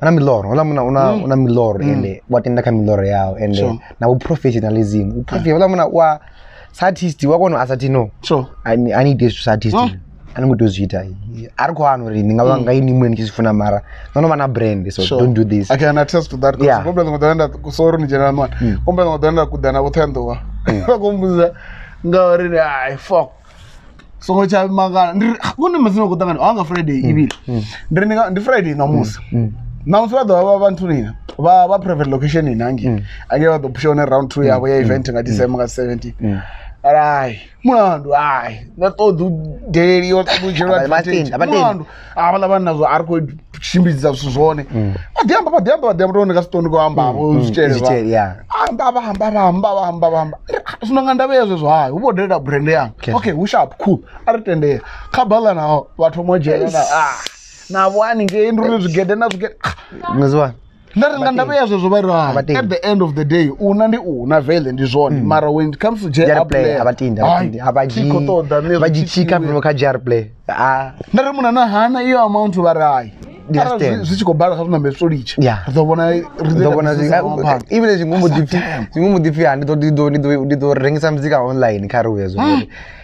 una miloro, una una una miloro ende wa tenda kha miloro yao ende Sure. na vhu professionalism. U professional muna wa artist wa kona asati no. Sure. I need this to artist. Ani ngo to zwi ita. Ari khou hana uri ni nga vha nga ini muṅwe ni tshi zwi funa mara no no vha na brand so Sure. don't do this. I can attest to that. Yeah. Kumbe ndo ḓo nda sorry ni dzhena nwana. Kumbe ndo ḓo nda kuḓana vho Ṱhohoyanḓou. Vha khou mmbudza ngauri ni ai fuck. Songo tsha mangala. Ndi ri kune madzina khou ṱangana anga Friday ibile. Ndi ri ndi Friday ṋamusi. Ṋamusi vha ḓo vha vha nthuni vha vha private location ina hangi. Ange vha ḓo pusha hone round 2 yavho ya event nga December nga 17. Ai mulandu ai nda ṱoḓi u deleliwa ṱoḓi u dzhielwa advantage. Mulandu havhaḽa vhanna zwo a ri khou tshimbidza zwithu zwone vha ḓi amba vha ḓi amba vha ḓi amba ndi nga si ṱoni khou amba vho zwitshele yeah. amba vha amba vha amba vha amba vha amba zwino nga ndavha ya zwezwo hai hu vho dalela brand yanga okay hu sharp cool a ri tendea kha baḽa nao vha thoma u dzhena na navho haningei ndi uri zwigede na zwigede Ngizwa nda ri nga ndavha ya zwezwo vha ri at the end of the day una ndi una vele ndi zwone mara when it comes to JR play abatinda abaji abaji bajitshika bro kha JR play ah nda ri muna na hana iyo amount vha ri hai zwi tshi khou bala kha zwinambe zwi to litsha ri ḓo vhona ri ḓo vhona even zwiṅwe mudipfi ha ndi ḓo rengisa muzika online kha ri uye zwo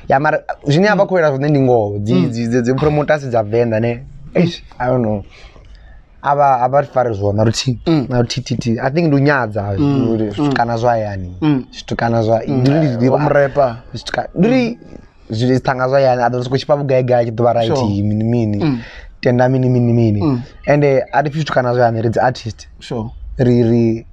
ya mara zwine a vha khou ela zwone ndi ngoho dzi promoters dza Venḓa ne I don't know ava ri fare zwone na luthihi na luthihi I think ndi u nyadza kana zwa hayani zwithu kana zwa ndi mrepa ndi ri zwithanga zwa hayani a ḓo sokou tshipa vhugaigai tshi ḓo vha right mini mini tenda mini mini mini ende a thi pfi zwithu kana zwa hayani ri dzi artist sure ri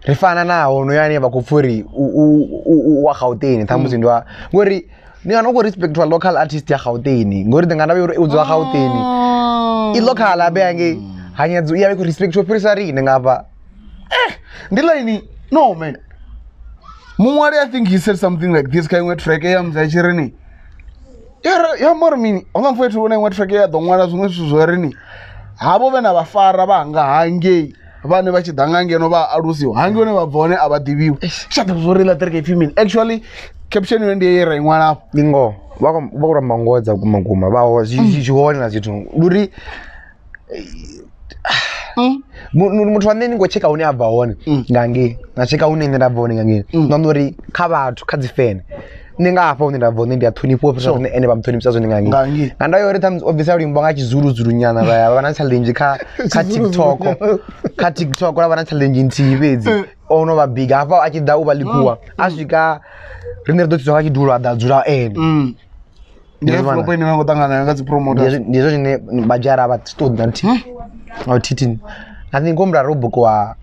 ri fana naho no yani vha khou pfha uri u wa Gauteng ṱhamusi ndi wa ngori ni wana u khou respectwa local artist ya Gauteng ngori ndi nga ndavha uri u dzula Gauteng i local abe hangei hanyadzo iya vha respect u fhirisa riṋe ngafha ndi line no man muṅwali I think he said something like this kha iṅwe track ya mudza tshi ri ni ya mori mini houḽa mfowethu una iṅwe track ya ḓo ṅwala zwiṅwe zwithu zwo ri ni havho vhe na vha fara vhanga hangei vhane vha tshi ḓa nga ngeno vha alusiwa hangei hune vha bva hone a vha ḓivhiwi tsha ḓo zwo ri ḽa track ipfi mini actually caption yo ndi ye ra i ṅwala afho ndi ngoho vha khou amba ngoho dza vhukuma kuma vha zwi hone na zwithu ndi uri muthu wa nṋe ni khou tsheka hune a bva hone nga ngei na tsheka hune nṋe nda bva hone nga ngei na uri kha vhathu kha dzi fene nṋe nga hafha hune nda bva hone ndi a ṱhonifhiwa u fhirisa zwine ene vha muṱhonifhisa zwone nga ngei nga ndavha ya uri ṱhamusi o bvisa luimbo nga tshizuluzulu nyana vha ya vha na challenge kha TikTok kha TikTok vha na challenge nthihi fhedzi o no vha big hafha a tshi ḓa u vha ḽikhuwa a swika riṋe ri ḓo tsitswa nga tshidulo a ḓa dzula ene ndi flop ine vha khou ṱangana nayo nga dzi promoters ndi hezwo zwine vhadzhara vha ṱoḓi na luthihi na luthihi I think ngombula ro bukiwa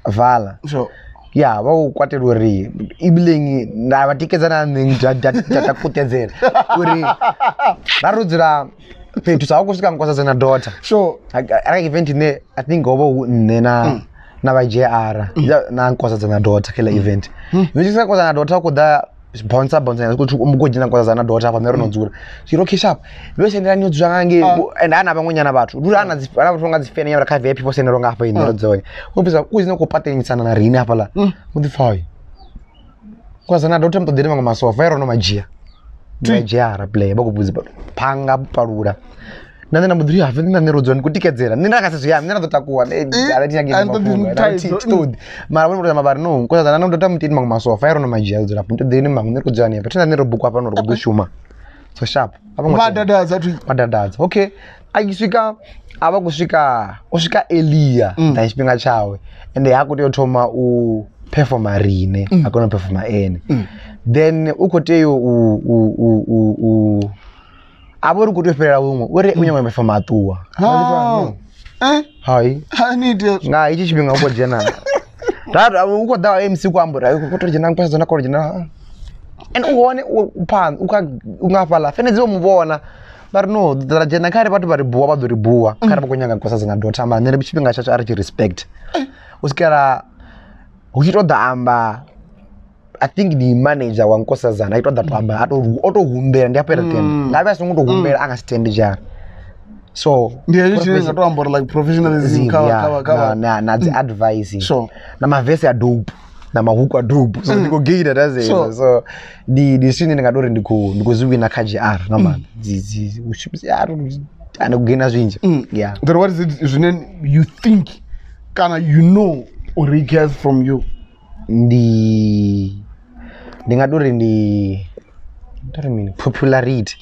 vala ya vha u kwatela uri ebileng nda vha tikedza na nṋe nda kutedzela uri ra ro dzula fhethu sa khou swika Nkosazana Daughter sure ara event ine I think ho vha hu nṋe na na vha JR na Nkosazana Daughter kha ḽa event ndo tshi swika Nkosazana Daughter khou ḓa Bonsa bonsa ku dzhena Nkosazana Daughter hafha nṋe ro no dzula zwiro okay sharp vhe sendela ni dzula nga ngei and ana vhaṅwe nyana vhathu ndi ana dzi ana vhathu nga dzi fene nyana kha VIP vho sendelwa nga hafha ine ro dzone u bisa ku dzina ku patenyisana na riṋe hafhaḽa mu ḓi pfai Nkosazana Daughter mu ṱoḓele maṅwe masofa ro no madzhia ndi dzhia ra play vha khou vhudza phanga palula na nṋe nda mbo ḓi ri hafha nṋe ro dzula ndi khou tikedzela nṋe nda nga si zwi ambe nṋe nda ḓo takuwa nṋe thi nyagi mafhungo ṱoḓi mara vhone vho vha ri no Nkosazana na ndo mutini maṅwe masofa ro no madzhia dzula afho ṱoḓeni maṅwe nṋe ri khou dzula hanefha thina nṋe ro bukwa hafha ri khou ḓo shuma so sharp vha dadadza thi vha dadadza okay a tshi swika a vha khou swika o swika earlier than tshifhinga tshawe ende ha khou tea u thoma u performa riṋe a kona u performa ene then u khou tea u a vha uri khou tea u fhirela huṅwe uri u nyanga u performa a ṱuwa hai nga hetshi tshifhinga u khou dzhena u khou ḓa MC ku amba uri khou tou dzhena Nkosazana khou dzhena and u hone u phanḓa u kha u nga hafhaḽa fene dzi vho mu vhona vha ri no ra dzhena kha ri vhathu vha ri buwa vha ḓo ri buwa kha ri vha khou nyaga Nkosazana Daughter mara nṋe tshifhinga tshashu a ri tshi respect u swikela hu tshi tou ḓa amba I think ndi manager wa Nkosazana a tshi tou ḓa to amba a to o to humbela ndi hafho ra tenda nga vhe a songo to humbela a nga si tende jara so ndi hezwi tshine nga to amba uri like professionalism kha na dzi advice na mavese a dope na mahuku a dope so ndi khou gaina na zwezwo so ndi zwithu ndi nga tori ndi khou zwi wina kha GR nga maanḓa dzi u shumisa a ndi khou gaina zwinzhi yeah. Then what is it zwine you think kana you know or he gets from you? Ndi nga tori ndi tori mini popularity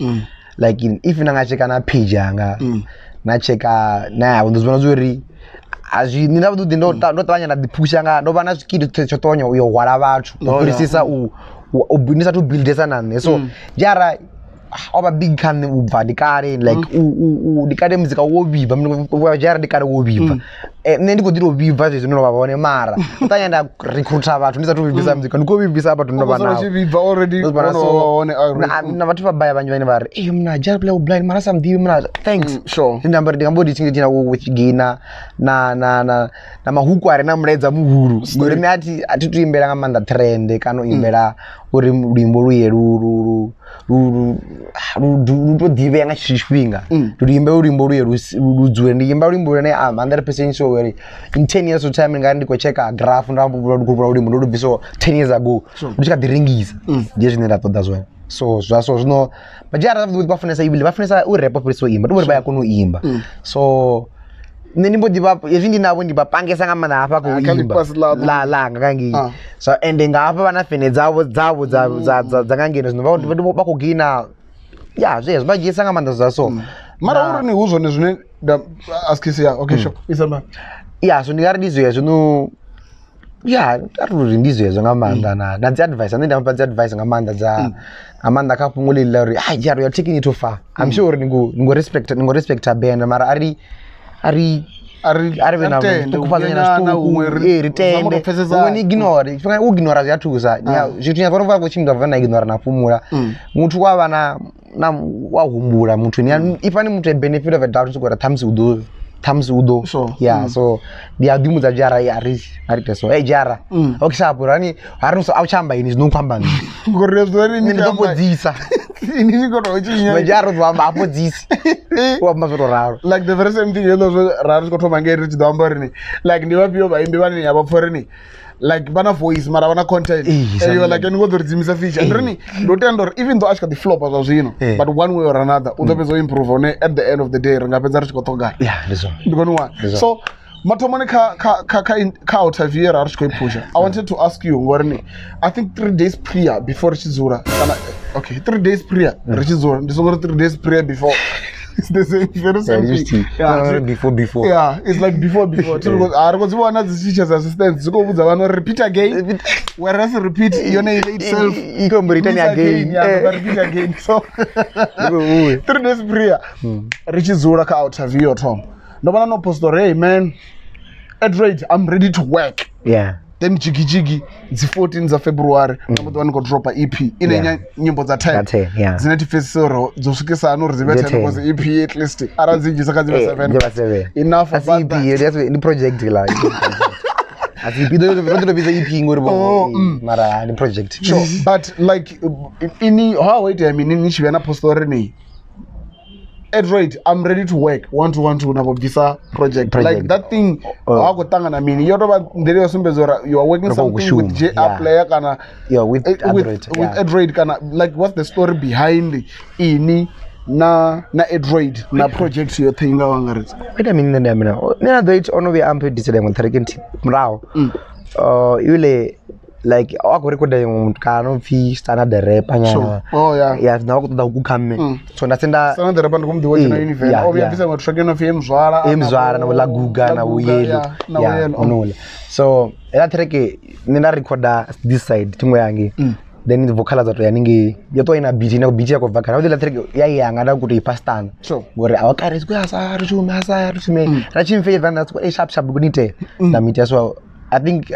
like if na nga cheka na page yanga na cheka na yavho ndo zwi vhona uri a zwi nṋe nda ḓi ndo ṱavhanya nda ḓi phusha nga ndo vha na zwikili tsho ṱavhanya u yo hwala vhathu u fhirisisa u ndi sathu buildesa na nṋe so jara o vha big kha nṋe u bva ndi kale like ndi kale muzika wo vhibva jara ndi kale wo vhibva nṋe ndi khou ḓi tou vhibva zwezwi ndo vha hone mara ṱavhanya nda recruiter vhathu ndi sathu vhibvisa muzika ndi khou vhibvisa vhathu ndo vha navho na vhathu vha baya vhanzhi vhane vha ri ee mna jara play blind mara sa mḓivhi mna thanks sure ndi amba ndi nga mbo ḓi tshi dzhena u gaina na na na na mahuku a re na mulaedza muhulu ngori nṋe a thi tu imbela nga maanḓa trend kana u imbela uri luimbo lu ye lu lu to ḓivhea nga tshetsho tshifhinga ndi imba luimbo lu ye lu dzule ndi imba luimbo lune I'm 100% sure uri in 10 years of time nga ndi khou checka graph nda vhona luimbo ndo lu bvisaho 10 years ago lu tshi kha ḓi rengisa ndi zwine nda ṱoḓa zwone so zwa so zwino vhadzhara vha funesa ibile vha funesa u rap fhirisa u imba ndi uri vha ya kona u imba so nṋe ndi mbo ḓi vha hezwi ndi navho ndi vha pangesa nga maanḓa hafha khou imba ḽa langa nga ngei so ende nga hafha vha na fene dzavho dzavho dza dza dza dza nga ngeno zwino vha khou gaina ya zwezwo vha dzhiesa nga maanḓa zwa so mara uri ni hu zwone zwine nda askisi ya okay sure isamba ya so ndi nga ri ndi zwezwo no ya a ri uri ndi zwezwo nga maanḓa na na dzi advice nṋe ndi amba dzi advice nga maanḓa dza nga maanḓa kha fhungo ḽeḽi ḽa uri ai jaro you are taking it too far I'm sure uri ndi respect ndi respect band mara a ri a ri vhe na ṱhukufhadzanyana zwiṱuku ee ri tende huṅwe ni ignore tshifhinga u ignora zwi a thusa zwithu nya vha khou tshimbila vha na ignora na fhumula muthu wa vha na na wa humbula muthu ni ifani muthu a benefit of a doubt soko ri ṱhamusi u ḓo ṱhamusi u ḓo ya so ndi a ḓi mudza jara a ri ite so hey jara okay sharp rani ha ri a u tsha amba ini zwino u khou amba nṋe ngori zwo ri ndi ḓo fhodzisa ini ni khou tou tshinya jara u ḓo amba a fhodzisi u amba zwo tou ralo like the very same thing hezwo zwo ra ri tshi khou thoma ngei ri tshi ḓo amba uri ni like ndi vhafhio vhaimbi vhane ya vha pfha uri ni like vha na voice mara vha na content and you are like ni khou ḓo ri dzimisa feature ndi ri ni ndo tenda uri even though a tshi kha ḓi flopa zwa zwino but one way or another u ḓo fhedza u improve hone at the end of the day ri nga fhedza ri tshi khou ṱhogana ndi kone u wana so mathomoni kha kha kha kha kha interview ra ri tshi khou i phusha I wanted to ask you ngori ni I think 3 days prior before ri tshi dzula kana okay 3 days prior ri tshi dzula ndi songo ri 3 days prior before it's the same very same thing. Yeah, before yeah it's like before a ri khou dzi vhona dzi teachers assistants dzi khou vhudza vhana uri repeat again whereas repeat yone itself i khou return again yeah but repeat again so 3 days prior ri tshi dzula kha interview yo thoma ndo vhona no post uri hey man at rate I'm ready to work yeah then jigi jigi dzi 14 dza February nda mbo ḓi vha ndi khou dropa EP ine nyimbo dza 10 dzine thi pfesese uri dzo swikisa hani uri dzi vhe 10 because EP at least arali dzi dzhisa kha dzi vhe 7 enough about that ndi project la Asi EP ndo ndo vhidza EP ngori vho mara ndi project. Sure, but like ini how wait I mean ni tshi vhuya na post uri ni Android, I'm ready to work 1 2 1 2 na bvisa project. Like that thing wa go tangana mini yo to ba ndele yo sumbedza uri you are working something with JR player kana yeah with Android with Android kana like what's the story behind ini na Android na project yo thing nga wangaretsa. Wait a minute nda mina nina do it ono be ampe disele ngo track nthi muraho yule like wa go record yo kana pfi standard rap anyana. Oh yeah. Yeah na go toda ku khamme. So nda senda standard rap ndi kumdi wa jina universe. O vhuya bvisa ngo track no pfi mzwala na la guga na uyelo. Yeah onola. So ela track ni nda recorda this side thingwe yangi. Then the vocal za to yaningi yo to ina beat ina beat ya ko vocal. Ela track ya yanga nda kuti ipastana. Ngori awakare siku asa rume asa rume. Ra chimfe vana e sharp sharp kunite. Na mita so I think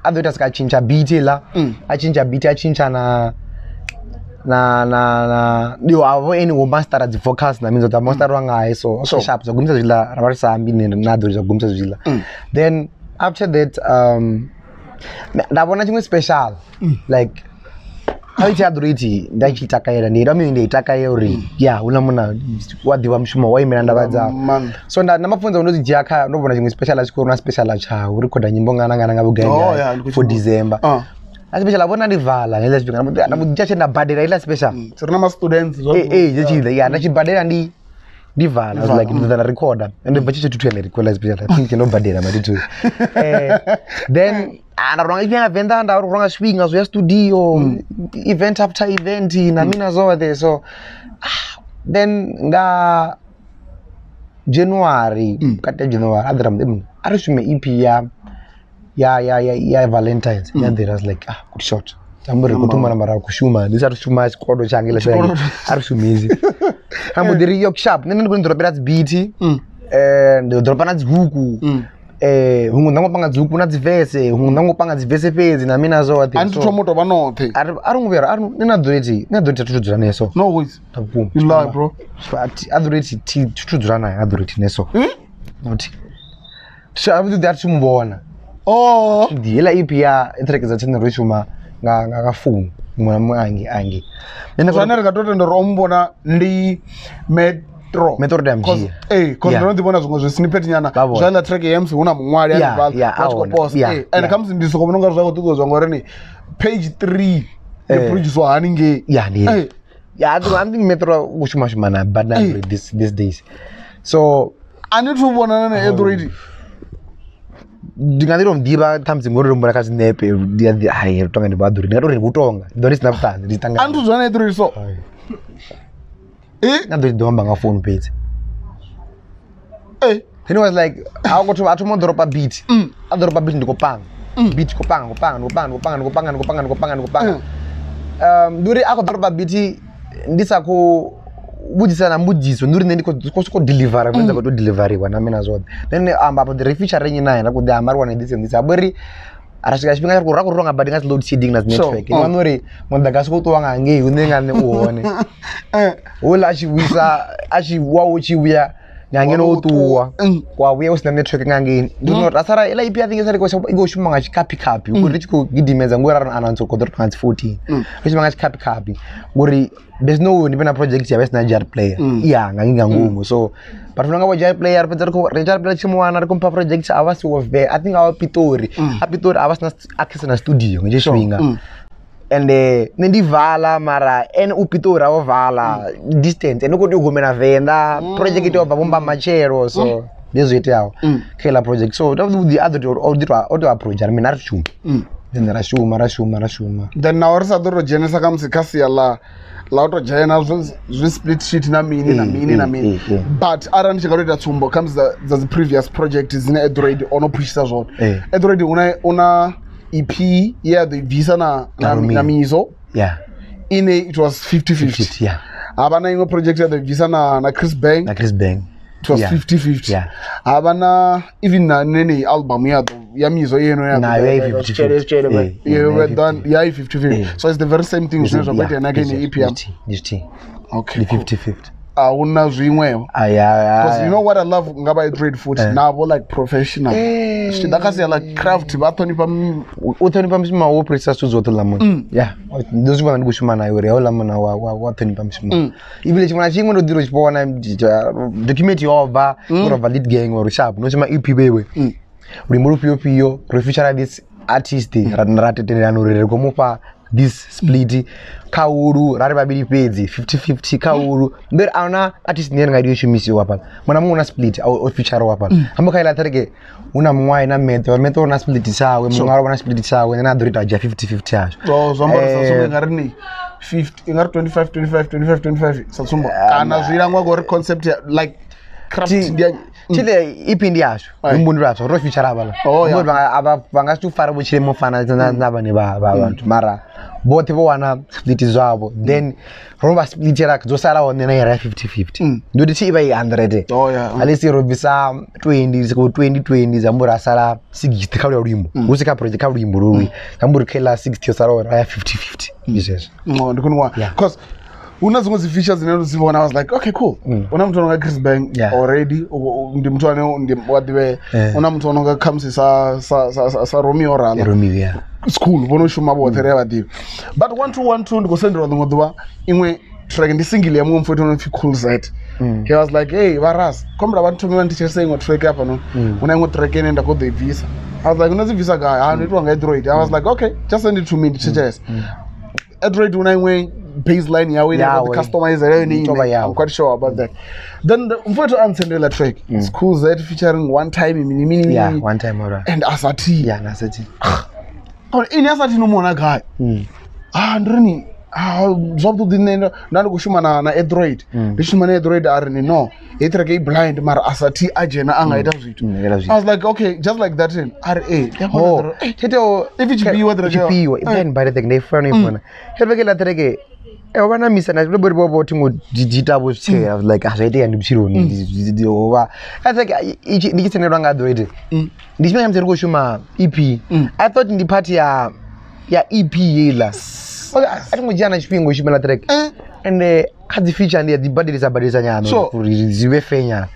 other task I change a beat la, I change a beat, I change na na you have any master at the focus na means that master wanga so sharp so gumsa zila rabarisa ambi na do gumsa zila. Then after that ndabona chimwe special like how it aduriti ndachitakaira ndi rami ndi itakaira uri yeah una muna wadiwa mushumo wa imela ndabadza. So nda namafunza unozi jaka ndobona chimwe special achikoro special cha uri recorda nyimbo ngana ngana ngabugaya for December. A special abona ndivala ngela chipinga ndamudja chenda badera ila special. So rina ma students eh yeah ndachibadera ndi ndivala. I was like ndana recorder and bachiche tutwele recorder special I think no badera maditu. Then and I venda nda ronga swinga zo ya studio event after event na mina zo there so then nga January kati January adram arisume EP ya Valentine's ya there was like good shot tamburi kutuma nambara kushuma ndisa rushuma chikodo change la change arisumizi ambo diri yok sharp nene ndikundropera beat ndodropa na dzihuku hungu ndangopanga dzihuku na dzivese hungu ndangopanga dzivese fedzi na mina zo ati anti thomoto vanothe ari nguvera ari nina doreti tutudzura neso no ways you lie bro but adoreti tutudzura naye adoreti neso not so I would that tumubona oh ndiyela EP ya track za tshene rushuma nga nga phone mwana angi nene zwana ri nga to rombona ndi metro damji cause ndo ndibona zwinwe zwi snippet nyana zwa track yams huna munwali ya vha tshi post and comes ndi soko vhona nga zwa go ṱuṱuwedzwa ngori ni page 3 yo produce hani nge yeah ndi yeah I think metro u shuma shuma na bad na these days so ani thu vhonana na Android ndi nga ndiro mdiba times ngori rombona ka snepe ndi hai tonga ndi baduri ndi ngatori kutonga ndo ndi sina vhutanzi ndi tanga antu zwa na Android so na ndo domba nga phone page He was like I go to atomo drop a beat a drop a beat ndikopanga beat kopanga nduri ako drop a beat ndisako budisana mbudziso nduri ndiko soko deliver kwenza ko deliveriwa na mina zwo then amba about the feature renyi naye na ku amar wana this and this abori arasvika chipinga chiri kurwa nga but nga load shedding na network vanori mudagasi kutowa nga ngei une nga ne uone ula achiwisa achiwa uchiuya ngangeno utuwa kwa uya usina network ngangeni ndino rasara ila ipi I think isari ko shuma nga chikapi kapi uri chikugidimedza ngori ari announce ko dot 14 shuma nga chikapi kapi ngori there's no way ndipena project ya besina jar player iya nganginga ngumu so but vanga bo jar player pedza ko jar player chimwana ri kumpa project avasi wo ve I think awa Pitori a Pitori avasina access na studio nje swinga and nendivala mara en upitori awovala distance and kuti ugumena venda project yobva bomba machero so ndizvoiteawo kela project so the other auto approach I mean arishuma then rashuma then na orisa ḓo dzhenisa kha musi kha sia la auto dzhena zwi split sheet na mini na mini na mini but arali ndi tshi nga to ita tsumbo kha musi dza dzi previous project dzine Android ono pushisa zwone Android una EP yeah the visa na Mizo yeah ine it was 50-50 yeah havana imwe project ya the visa na Chris Bang it was 50-50 yeah havana even na nene album ya Mizo yeno ya na 50-50 yeah done yeah 50-50 so it's the very same thing zwine zwa kuita na kene EP okay 50-50. A hu na zwiṅwevho. Aya. Because you know what I love nga vha trade futhi navho like professional. Zwi tshi ḓa kha sia ḽa craft vha ṱhonifha U ṱhonifha mushumo wo fhirisa zwithu zwoṱhe ḽa munna. Yeah, ndo zwi vhona ndi khou shuma naye uri houḽa munna wa ṱhonifha mushumo. Ibile tshiṅwe na tshiṅwe ndo ḓi ri tshi vhona document yo bva, ro bva lead gang or sharp, no shuma EP vhewe. Luimbo lufhio fhio, ro feature this artist, ra tendelana uri ri khou mufha this split kha ulu ra ri vhavhili fhedzi 50-50 kha ulu. Ndo ri ahuna artist ine nga tea u shumisiwa hafhaḽa, muṅwe na muṅwe una split o feature hafhaḽa. Hamba kha iḽa ṱhereke hu na muṅwe na methe, methe una split tshawe, muṅwe a na split tshawe, nṋe na ḓo ri ita dzhia 50-50 yashu. Oh, zwi amba uri sa tsumbo i nga ri ni 50, i nga ri 25 25 25 25 sa tsumbo, kana zwi langwa ngori concept ya like craft ndi ya Tshile EP ndi yashu, luimbo ndi lwashu, ro feature hafhaḽa. Oh, yeah. Ngori vha nga si tu fara vhutshilo mu fana na vhane vha vhathu, mara vhoṱhe vho wana split zwavho, then ro vha splitela dzo salaho nṋe na ira ya 50-50. Ndi uri thi i vha i 100. Oh, yeah. At least ro bvisa 20, siko 20 20, zwi amba uri a sala 60 kha luya luimbo, hu si kha project, kha luimbo lolwi, zwi amba uri kha iḽa 60 yo salaho ra ya 50-50. Ndi zwezwo. No, ndi khou Yeah. because hu na dziṅwe dzi features dzine ndo dzi vhona, I was like, okay, cool. Hu na muthu ano nga Chris Bang already, ndi muthu ane ndi wa ḓivhea. Hu na muthu ano nga khamusi sa Romeo Rala. Romeo, yeah. It's cool, vho no shuma vhoṱhe ri a vha ḓivha. But 1212 ndi khou sendelwa ḽiṅwe ḓuvha iṅwe track, ndi single ya muṅwe mufhethu ono pfi Cool Z. He was like, hey Varas, khombela vha thome vha nditshese iṅwe track hafhanoni. Hu na iṅwe track ine nda khou ḓo i bvisa. I was like, no dzi bvisa gai? Ha, ndo itiwa nga Android. I was like, okay, just send it to me ndi thetshelese. Android hu na iṅwe baseline yawe ine Yawe. ya customize yone I tovha ine. yawe. I'm quite sure about that. Then the mfowethu a ntsendela track. It's Cool Z featuring One Time mini mini. Yeah, One Time ora. And Asati. Yeah, na Asati. Ini Asati no mona gai. Ah, ndi ri ni ah zwavhuḓi nṋe nda ndi khou shuma na Android. Ndi shuma na Android a ri ni no, heyi track i blind mara Asati a dzhena a nga ita zwithu. Nga ita zwithu. I was like, okay, just like that. A ri eh, ndi a vhona Oh, uri, eh, thetho if tshifhiwa track ya- tshifhiwa, i blind by the thing, funa ifuna. Thetho ke la track e vha na misa na ndo bori vho thingo digital vho tshela, I was like, a zwa itea ndi vhutshiloni, ndi ho vha. I think ndi tshi tsendelwa nga Android. Ndi tshifhinga musi ri khou shuma EP. I thought ndi part ya EP heiḽa. Okay, a thi ngo dzhia na tshifhinga u shumela track. And kha dzi feature ndi ya dzi badelisa badelisa nyana uri zwi vhe fair nyana.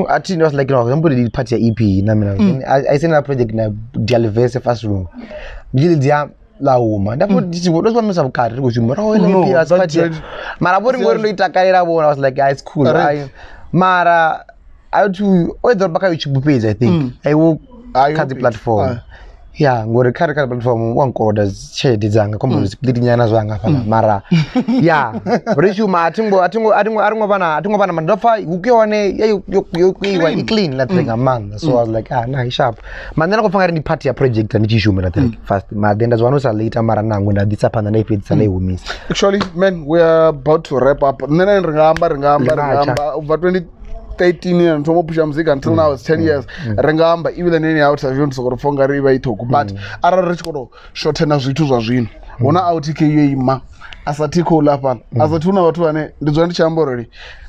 A thi, I was like, no, I'm putting part ya EP na mina. Then I send a project na Dialverse fast room. Ndi dzia la huma. Ndafho ndi tshi vho misa vhukati ri khou shuma. Ro ila No, EP as that part ya. Mara vho ri ngori ndo itakalela vhona, I was like, ah, it's cool. Right. Mara I to o ḓoroba kha YouTube page, I think. I will Ah, kha dzi page. platform. Ah. Yeah, ngori kha ri kha platform wa nkoloda tshelede dzanga khombo split nyana zwanga fhala mara yeah, ri shuma a thingo a thingo a thingo a ringo vhana a thingo vhana ndo pfa hu ke hone ya yo yo yo i clean la track nga maanḓa. So I was like, ah, na i sharp. Mara nṋe nda khou pfa ngari ndi part ya project ndi tshi shuma la track fast. Mara then nda zwi wana u sa later, mara nangwe nda ḓisa phanḓa nda i fhedzisa nda i humisa. Actually, man, we are about to wrap up. Nṋe na ri nga amba, ri nga amba, ri nga Ri nga amba. U bva 2013 ya thoma u phusha muzika until now it's 10 years. Ri nga amba even nene ya interview ndi soko ri pfa ungari i vha i ṱhukhu, but arali ri tshi khou tou shortena zwithu zwa zwino, hu na OTK yo ima a sa thi khou ḽa fhano, a sa thi hu na vhathu vhane ndi dzula ndi tshi amba uri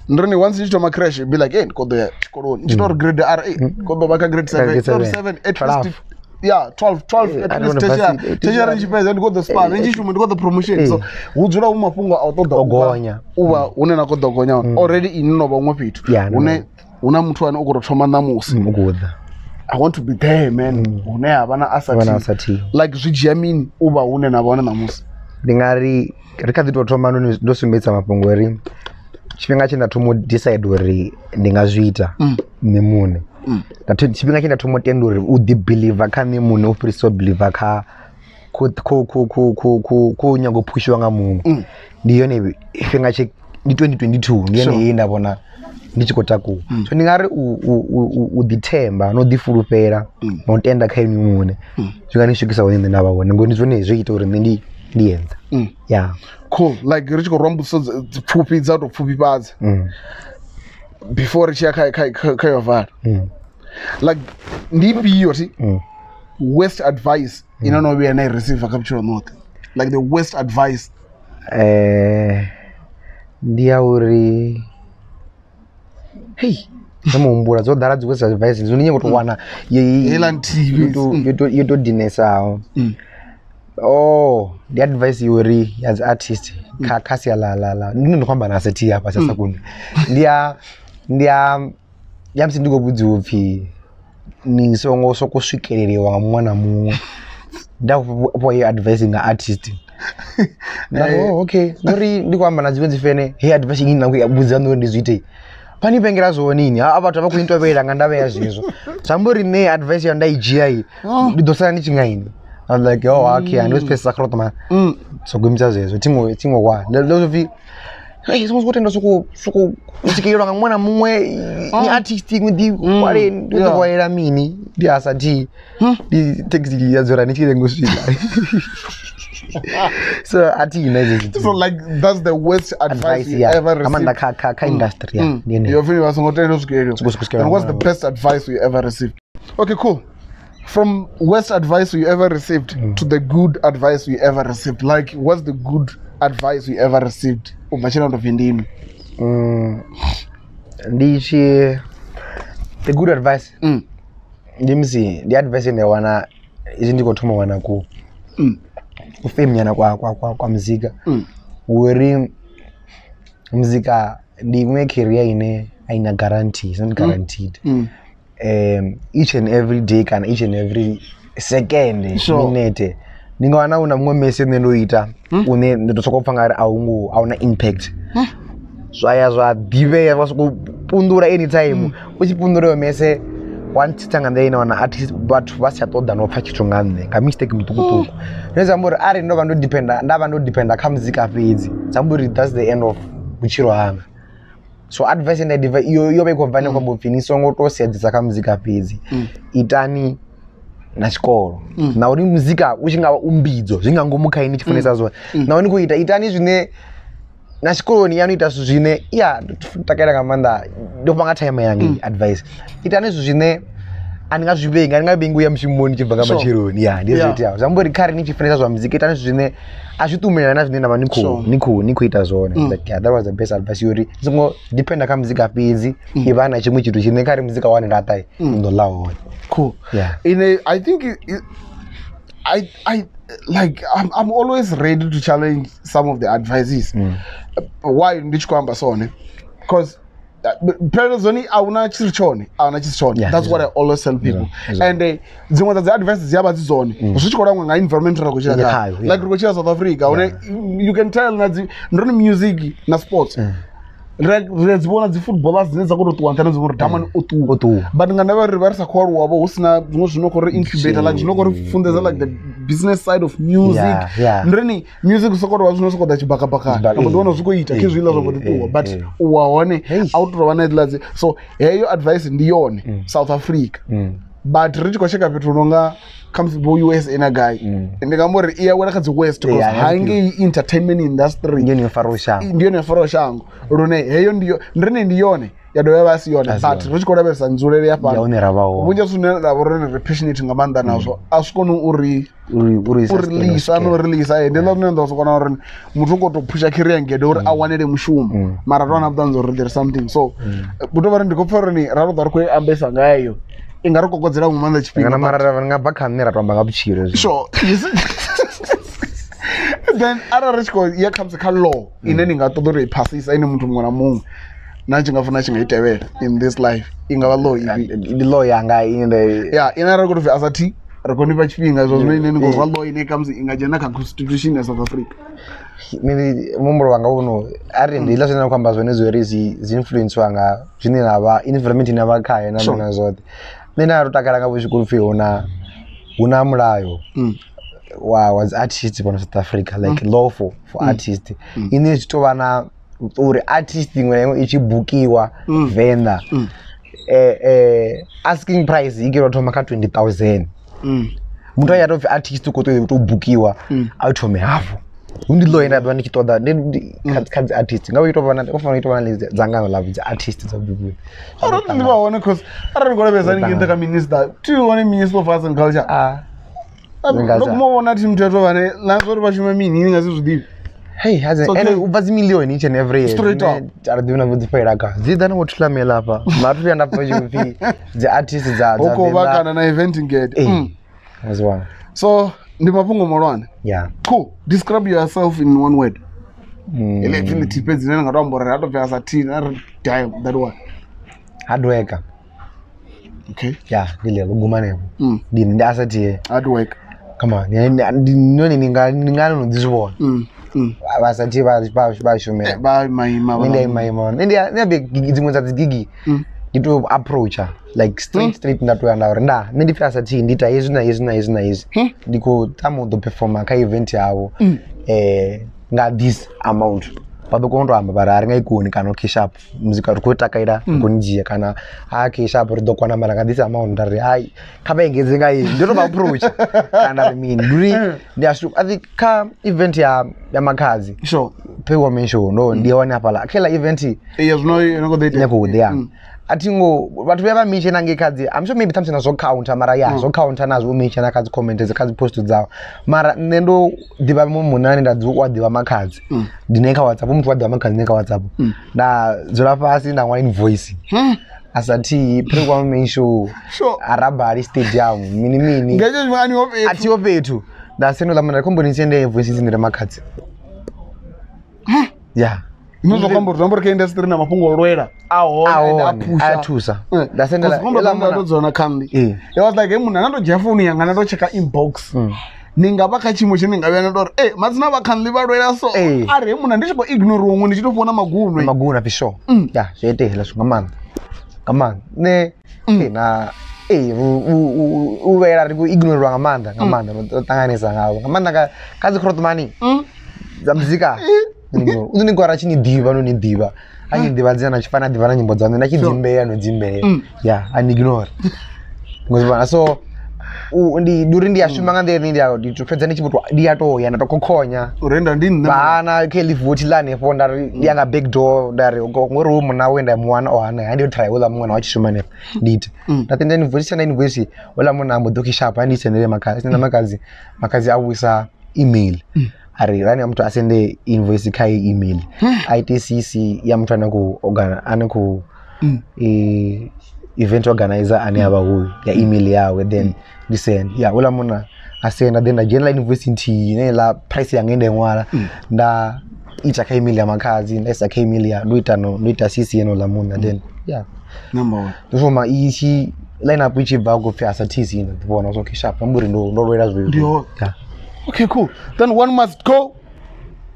ndi ri ni once ndi tshi thoma crash be like, hey, ndi khou ḓo ya tshikoloni, ndi tshi tou ri grade R, hey, ndi khou ḓo vha kha grade 7, Grade tori 7. 7, at 12. least yeah, 12, Eh, at I least don't know, tertiary, but it- tertiary tshi fhedza ndi khou ḓo spana, ndi tshi shuma ndi khou ḓo promotion. So hu dzula hu mafhungo a u ṱoḓa O u vha- gonya. u vha hune na khou ḓo gonya hone. Already ini no vha huṅwe fhethu Yeah, no, hune no. hu na muthu ane u khou tou thoma ṋamusi. U khou ḓa. I want to be there, man. Hune ha vha na Vha na Asati. Asati. Like zwi dzhia mini u vha hune na vha hone ṋamusi? Ndi nga ri ri kha ḓi tou thoma ndo sumbedzisa mafhungo uri tshifhinga tshe nda thoma u decide uri ndi nga zwi ita nṋe muṋe. Tshifhinga tshe nda thoma u tenda uri u ḓi believer kha nṋe muṋe u fhirisa u believer kha ku nyago u phushiwa nga muṅwe. Ndi yone tshifhinga tshe ndi 2022, ndi yone ye nda vhona ndi tshi khou takuwa. So ndi nga ri u ḓithemba no ḓifulufhela na u tenda kha inwi muṋe zwi nga ni swikisa hune nṋe nda vha hone, ngori ndi zwone zwo ita uri nṋe ndi yenza. Yeah. Cool. Like ri tshi khou rwa mbudziso pfufhi dza u tou pfufhifhadza. Before ri tshi ya kha yo vala. Like ndi ifhio thi worst advice ine no vhuya na i receive kha vhutshilo noṱhe? Like the worst advice. Ndi ya uri hey, ndo muhumbula dzo ḓala dzi worst advice, ndi nyago u tou wana Heiḽa nthihi fhedzi. yo to dinesaho. Oh, ndi advice yori ya dzi artist kha sia la ndi khou amba na sethi hafha sa sakuni. Ndi ya ya musi ndi khou vhudziwa upfi ni songo soko swikeleliwa nga muṅwe na muṅwe. Nda fhiwa iyo advice nga artist. Nda oh okay, ngori ndi khou amba na dziṅwe dzi fene, he advice ine nda khou vhudza nṋe uri ndi zwi ite. Pani vhengela zwone ini, ha vhathu vha khou ntovhela nga ndavha ya zwezwo. Zwi amba uri nṋe advice ya nda i dzhia i ndi ḓo sala ndi tshi nga ini. I was like, oh, okay, and this place is man. So gumisa zwezwo, thingo kwa. Ndo zwi hey, songo kutenda soko usikelelwa nga muṅwe na muṅwe ni artist iṅwe ḓi kwale ndi ḓo kwalela mini ndi asa thi ndi taxi ya dzora ni tshi lengo swika. So ati ina so like that's the worst advice you ever received. Amanda ka industry ya. Yo feel songo tenda usikelelwa. And what's the best advice you ever received? Okay, cool. From worst advice you ever received to the good advice you ever received. Like, what's the good advice you ever received? The good advice. Ndimsi, the advice ine wana izindi ko thoma wana ku. Ufame nyana kwa muzika. Uri muzika ndi imwe career ine aina guarantee, it's not guaranteed. Each and every day kana each and every second, sure. Minute ndi nga wana una muṅwe mese nṋe ndo ita une ndi to soko pfa ngari a una impact. Zwa ya zwa ḓivhea vha soko pundura anytime u tshi pundura yo mese one tsitsa nga nḓila ine wana artist vhathu vha si tsha ṱoḓa no pfa tshithu nga nṋe nga mistake muṱukuṱuku. Zwine zwa amba uri arali ndo vha ndo dependa nda vha ndo dependa kha muzika fhedzi zwi amba uri that's the end of vhutshilo hanga. So advice and advice yo vha i khou bva ni khou amba upfi ni songo to sedzesa kha muzika fhedzi, itani na tshikolo. Na uri muzika u tshi nga vha u mbidzo zwi nga ngomu kha ini tshi funesa zwone, na uri ni khou ita itani zwine na tshikoloni ya no ita zwithu zwine ya takalela nga maanḓa. Ndo fha nga time yanga advice, itani zwithu zwine a ni nga zwi vhengi, a ni nga vhengi uya mushumoni tshi bva nga matsheloni. Ya ndi zwo iteaho. Zwi amba uri khare ni tshi funesa zwa muzika itani zwithu zwine a zwi ṱumelana na zwine na vha ni khou ita zwone. Like yeah, that was the best advice yori songo dependa kha muzika fhedzi, i vha na tshiṅwe tshithu tshine khare muzika wane laṱa ni ḓo ḽa hone. Cool. Yeah. I think I like I'm always ready to challenge some of the advices. Why ndi tshi khou amba so ne? Because Zoni awuna chirichone, awuna chirichone. That's what I always tell people. And dziṅwe dza advice dzi avha dzi dzone. Zwi tshi khou langwa nga environment ra khou tshila khayo. Like ri khou tshila South Africa, you can tell na dzi ndoni music na sports. Ri dzi vhona dzi footballers dzine dza khou tou ṱuwa nṱhani dzi vhona uri Damani o ṱuwa. But nga ndavha ri vha ri sa khou aluwa vho hu sina zwiṅwe zwino khou ri incubator, like zwino khou ri funḓedza like the business side of music. Ndoni music soko tou vha zwino soko ḓa tshibakabakani. Nga mbo ḓi wana zwi khou ita khezwiḽa zwa mbo ḓi ṱuwa, but u wa hone a u tou vha na hedziḽa dzi. So heyo advice ndi yone South Africa. But ri tshi khou tsheka fhethu hu nonga khamusi vho USA na gai, ndi nga amba uri i ya wela kha dzi West because hangei entertainment industry ndi yone yo faraho shango, ndi yone yo faraho shango lune heyo ndi rine ndi yone ya dovha ya vha si yone. But ri tshi khou lavhelesa nzulele ya fhano vhunzhi ha zwithu zwine ra vha uri ri passionate nga maanḓa nazwo a zwi koni uri release no release. Ndi ḽa zwine nda zwi kona uri muthu u khou tou phusha career ngede uri a wanele mushumo, mara ri wana vhuṱanzi uri there is something. So hu tou vha ri ndi khou pfha uri ra tou ḓa ri khou ambesa nga heyo i nga ri kokodzela nga maanḓa tshifhinga. Mara nga bva kha nṋe ra to amba nga vhutshilo. Sure. Then arali ri tshi khou ya khamusi kha law ine ni nga ṱoḓa uri i phasisa ine muthu muṅwe na muṅwe na tshi nga funa tshi nga i tevhela in this life, i nga vha law ifhio? Ndi law yanga ine ya ine arali khou tou pfhi asa thi ri khou nifha tshifhinga zwa zwino ine ni khou rwa law ine khamusi i nga dzhena kha constitution ya South Africa. Muhumbulo wanga uno ari ndi ḽa zwine na khou amba zwone zwo ri zwi influenciwa nga zwine na vha environment ine vha khayo na mina zwoṱhe. Nṋe nda ro takala nga vhutshiko pfhi hu na mulayo wa dzi artist fhano South Africa, like law for artist ine zwi tou vha na uri artist iṅwe na iṅwe i tshi bukiwa Venḓa asking price i kela thoma kha 20,000. Muthu a ya tou pfhi artist u khou ṱoḓa u tou bukiwa a thome hafho. Hu ndi law ine nda ḓovha ndi tshi ṱoḓa kha dzi artist, nga u tou vha na u fanela u tou vha na dzangano ḽa dzi artist dza vhuḓi. Arali ndi vha hone cause arali khou lavhelesa ni nṱha kha minister, thi hone Minister of Arts and Culture. Ndo guma u vhona thi muthu atho vhane na zwa uri vha shuma mini ni nga si zwi ḓivhi. Hey, has and u bva dzi million each and every year. Straight up. Ara ḓivhi na vho dzi fhela kha. Dzi ḓa na vho thulamela hafha. Mara thi vhuya nda pfa tshi pfi dzi artist dza Venḓa. Ho khou vha kana na event ngede. As well. So Ndi mafhungo mahulwane. Yeah. Cool. Describe yourself in one word. Ele pfi ḽithihi fhedzi ḽine nga to amba uri ha to bvela sa thi na ri damn that one. Hard worker. Okay. Yeah, ndi ḽeḽo guma hanefho. Ndi asa thi. Hard work. Come on. Ndi none ni nga no ḓi zwi vhona. Vha sa thi vha shumela. Vha maima. Ndi maima. Ndi a dziṅwe dza dzi gigi. Ndi to approacha like straight nda to ya nda uri nda nṋe ndi pfi asa thi ndi ita hezwi na hezwi na hezwi na hezwi. Ndi khou tama u ḓo performa kha event yavho. Nga this amount vha ḓo kona u to amba vha ri a ri nga i koni kana okay sharp muzika ri khou takalela ri khou ni dzhia kana okay sharp ri ḓo kona mara nga this amount nda ri hai kha vha engedze nga iyi ndi to vha approach kana ri mini ndi uri ndi a I think kha event ya Makhadzi sure pay show no ndi hone hafhaḽa kha iḽa event ya zwino ino khou ḓo ine khou ḓa ya a thi ngo vhathu vha mention ngei kha dzi I'm sure maybe ṱhamusi na zwo counter mara ya zwo counter nazwo u mention kha dzi comment kha dzi post dzao mara nṋe ndo ḓivha muṅwe munna ane nda dzi wa ḓivha Makhadzi ndi nae kha WhatsApp muthu wa ḓivha Makhadzi nae kha WhatsApp nda dzula fhasi nda ṅwala invoice asa thi pre-women show Arabali Stadium mini mini a thiho fhethu nda senda uḽa munna khomboni sende invoice dzi ndire Makhadzi yeah. No zwo khombo zwi amba uri kha industry na mafhungo o lwela a hone a phusha a thusa nda sendela ela mona ndo dzona khambi it was like hey munna na ndo dzhia phone yanga na ndo checka inbox ni nga vha kha tshiimo tshine nga vhuya na ndo ri eh madzina vha khanli vha lwela so a ri munna ndi tshi khou ignore huṅwe ndi tshi to vhona magunwe magunwe pfi sure ya zwi itea zwi nga maanḓa nga maanḓa ne na u lwela ri khou ignorelwa nga maanḓa nga maanḓa ro ṱanganisa ngavho nga maanḓa kha dzi crossmani dza muzika. U ḓo ni gwara tshi ni ḓivha no ni ḓivha a tshi ḓivha dzina na tshi fana ḓivha na nyimbo dzaṋu na tshi dzimbeya no dzimbeya ya a ni ignore ngozivhona so ndi uri ndi a shuma nga nḓila ine ndi to fhedza ndi tshi vho ndi a to ya nda to khokhonya uri ndi nṋe vhana khe ḽi vothi ḽa hanefho nda ri ndi ya nga back door nda ri ngori hoyu munna we nda mu wana o hana ha ndi yo try houḽa muṅwe na wa tshi shuma hanefha ndi ite nda tenda invoice senda invoice houḽa munna a mbo ḓo sharp a ndi sendele Makhadzi sendela Makhadzi Makhadzi a vhuisa email a ri rani muthu a sende invoice kha email ITCC ya muthu ane khou ane khou event organizer ane avha hoyu ya email yawe then ndi send ya houḽa munna a senda then nda dzhenela invoice nthihi ine iḽa price yanga ine nda i ṅwala nda ita kha email ya Makhadzi nda isa kha email ya ndo ita no ndo ita CC yenouḽa munna then yeah number one ndo thoma i tshi line up i tshi bva khou pfhi asa TC ndo vhona so okay sharp amba uri ndo lwela zwezwo. Yeah. Okay, cool. Then one must go.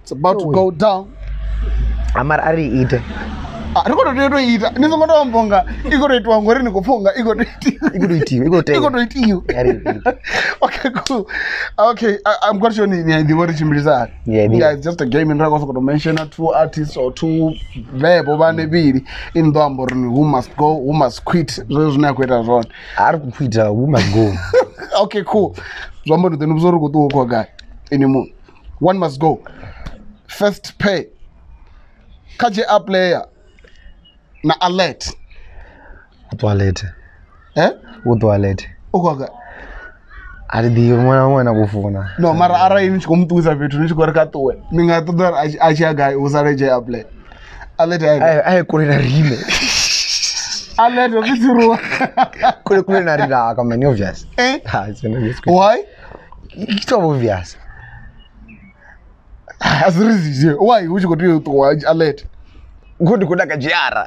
It's about to go down. Amara ari ite. Ri khou tou ita. Ni songo tou amba unga i khou tou itiwa ngori ni khou pfha unga i khou tou itiwa. I khou tou itiwa, i khou tea. I khou tou itiwa. Okay, cool. Okay, I'm quite sure ni ḓivha uri tshimbilisa hani. Yeah, it's just a game and ra khou sokou tou mention two artists or two vhevho vhane vhili in ḓo amba uri who must go, who must quit. Zwezwo zwine a khou ita zwone. A ri khou quita, who must go. Okay, cool. Zwi amba uri ḓo ni vhudza uri khou ṱuwa khou gai anymore. One must go. First pay. Kha JR player na alert. U ṱo alert. Eh? U ṱo alert. U khou gai? A thi ḓivhi muṅwe na muṅwe na khou funa. No, mara arali ni tshi khou mu ṱuwisa fhethu ni tshi khou ri kha ṱuwe, ni nga ṱoḓa uri a tshi ya gai hu sale JR player. Alert a gai? A kule na riṋe. Alert o fhisiruwa. Kule kule na riṋe come on, obvious. Eh? Ha, it's an obvious question. Why? It's obvious. A zwi ri zwi why hu tshi khou tea u ṱuwa alert? Good good ka JR.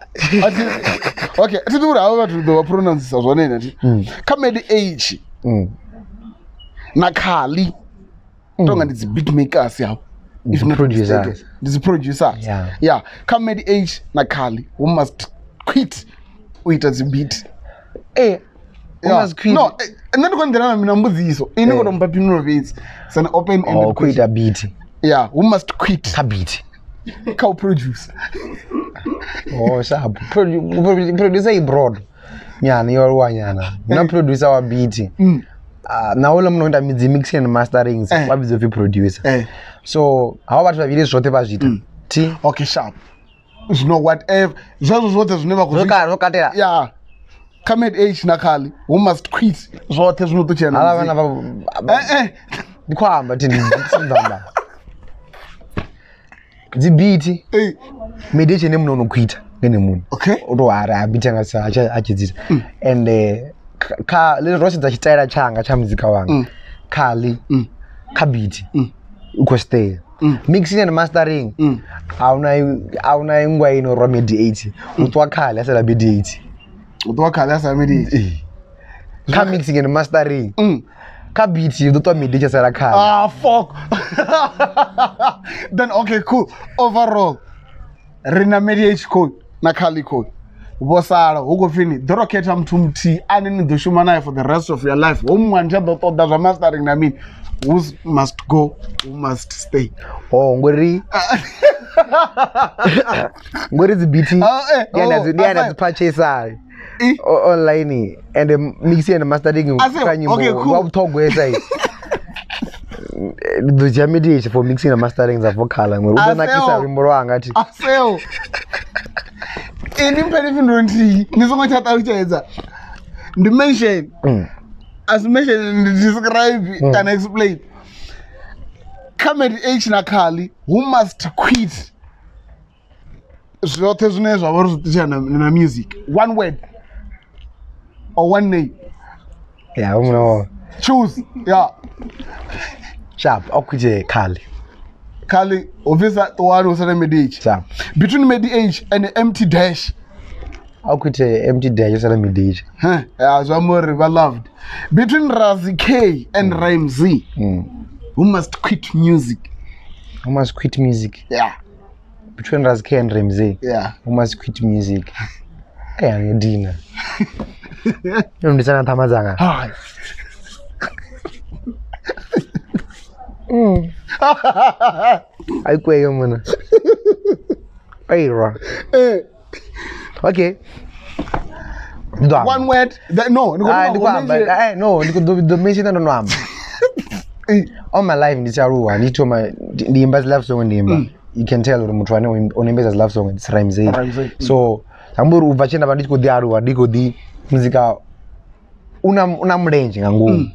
Okay, thi ḓivhi uri havha vhathu ḓo vha pronounce zwone na thi. Kha Medi H. Na Khali. Tonga ndi dzi beat makers yavho. If not producers. Ndi dzi producers. Yeah, kha Medi H na Khali who must quit u ita dzi beat. Eh. Who must quit? No, nṋe ndi khou nḓila na mina mbudziso. Ini khou to mpha phindulo fhedzi. It's an open ended question. Quit a beat. Yeah, who must quit? Kha beat. Kha u produce. Oh, sharp. Producer i broad. Nyana yo aluwa nyana. Na producer wa beat. Na uḽa muno ita dzi mixing and masterings wa vhidzwa upfi producer. So havha vhathu vhavhili zwoṱhe vha zwi ita. Thi. Okay, sharp. Zwino whatever zwezwo zwoṱhe zwine vha khou zwi katela. Yeah. Kha Medi H na Khali who must quit zwoṱhe zwino ṱutshela na. Havha vhana vha ndi khou amba thi ndi amba. Dzi beat. Medi H ene muno no quita ngene muno. Okay. U to ara a beat nga sa a tshi dzisa. And kha ro sedza tshitaela tshanga tsha muzika wanga. Khali. Kha beat u khou stay. Mixing and mastering a huna ingwa ino rwa Medi H, u ṱwa khale a sala Medi H. U ṱuwa khale a sa Medi H. Kha mixing and mastering. Kha beat u ḓo ṱwa Medi H a sala khale. Ah, fuck. Then okay, cool. Overall, ri na Medi H code na Khali code. Vho sala hu khou pfhi ni ḓo ro khetha muthu muthihi ane ni ḓo shuma naye for the rest of your life. Ho muṅwe ani tsha ḓo ṱoḓa zwa mastering na mini. Who must go, who must stay? Oh, ngori dzi beat ndi ana dzi purchase online and mixing and mastering kha nyimbo wa vhuṱhogwesa. Ndi ḓo dzhia Medi H for mixing and mastering dza vocal ngori u ḓo nakisa luimbo lwanga thi. Aseo. Ini mpheni phindulo nthihi ni songo tsha ṱalutshedza. Ndi mention. As mention ndi describe kana explain. Kha Medi H na Khali, who must quit zwoṱhe zwine zwa vha uri zwi ṱutshela na music? One word or one name. Yeah, no. Choose. Yeah. Sharp. I'll quit Khali. Khali, obviously the one who said Medi H. Sharp. Between Medi H and Empty Dash. I'll quit Empty Dash and Medi H. Huh. Yeah, so I'm more loved. Between Razi K and Ramsey, who must quit music? Who must quit music? Yeah. Between Razi K and Ramsey. Yeah. Who must quit music? Hey, I'm Dina. I'm just gonna Hi. I quit muna. Hey, okay. One word. No. No. No. All my life, ndi charuwa ndi thoma ndi imba love song ndi imba. You can tell uri muthu ane o imbesa love song it's Ramsey. So amburi ubva tshenda vha ndi tshi khou ḓi aluwa ndi khou ḓi muzika una mulenzhe nga ngomu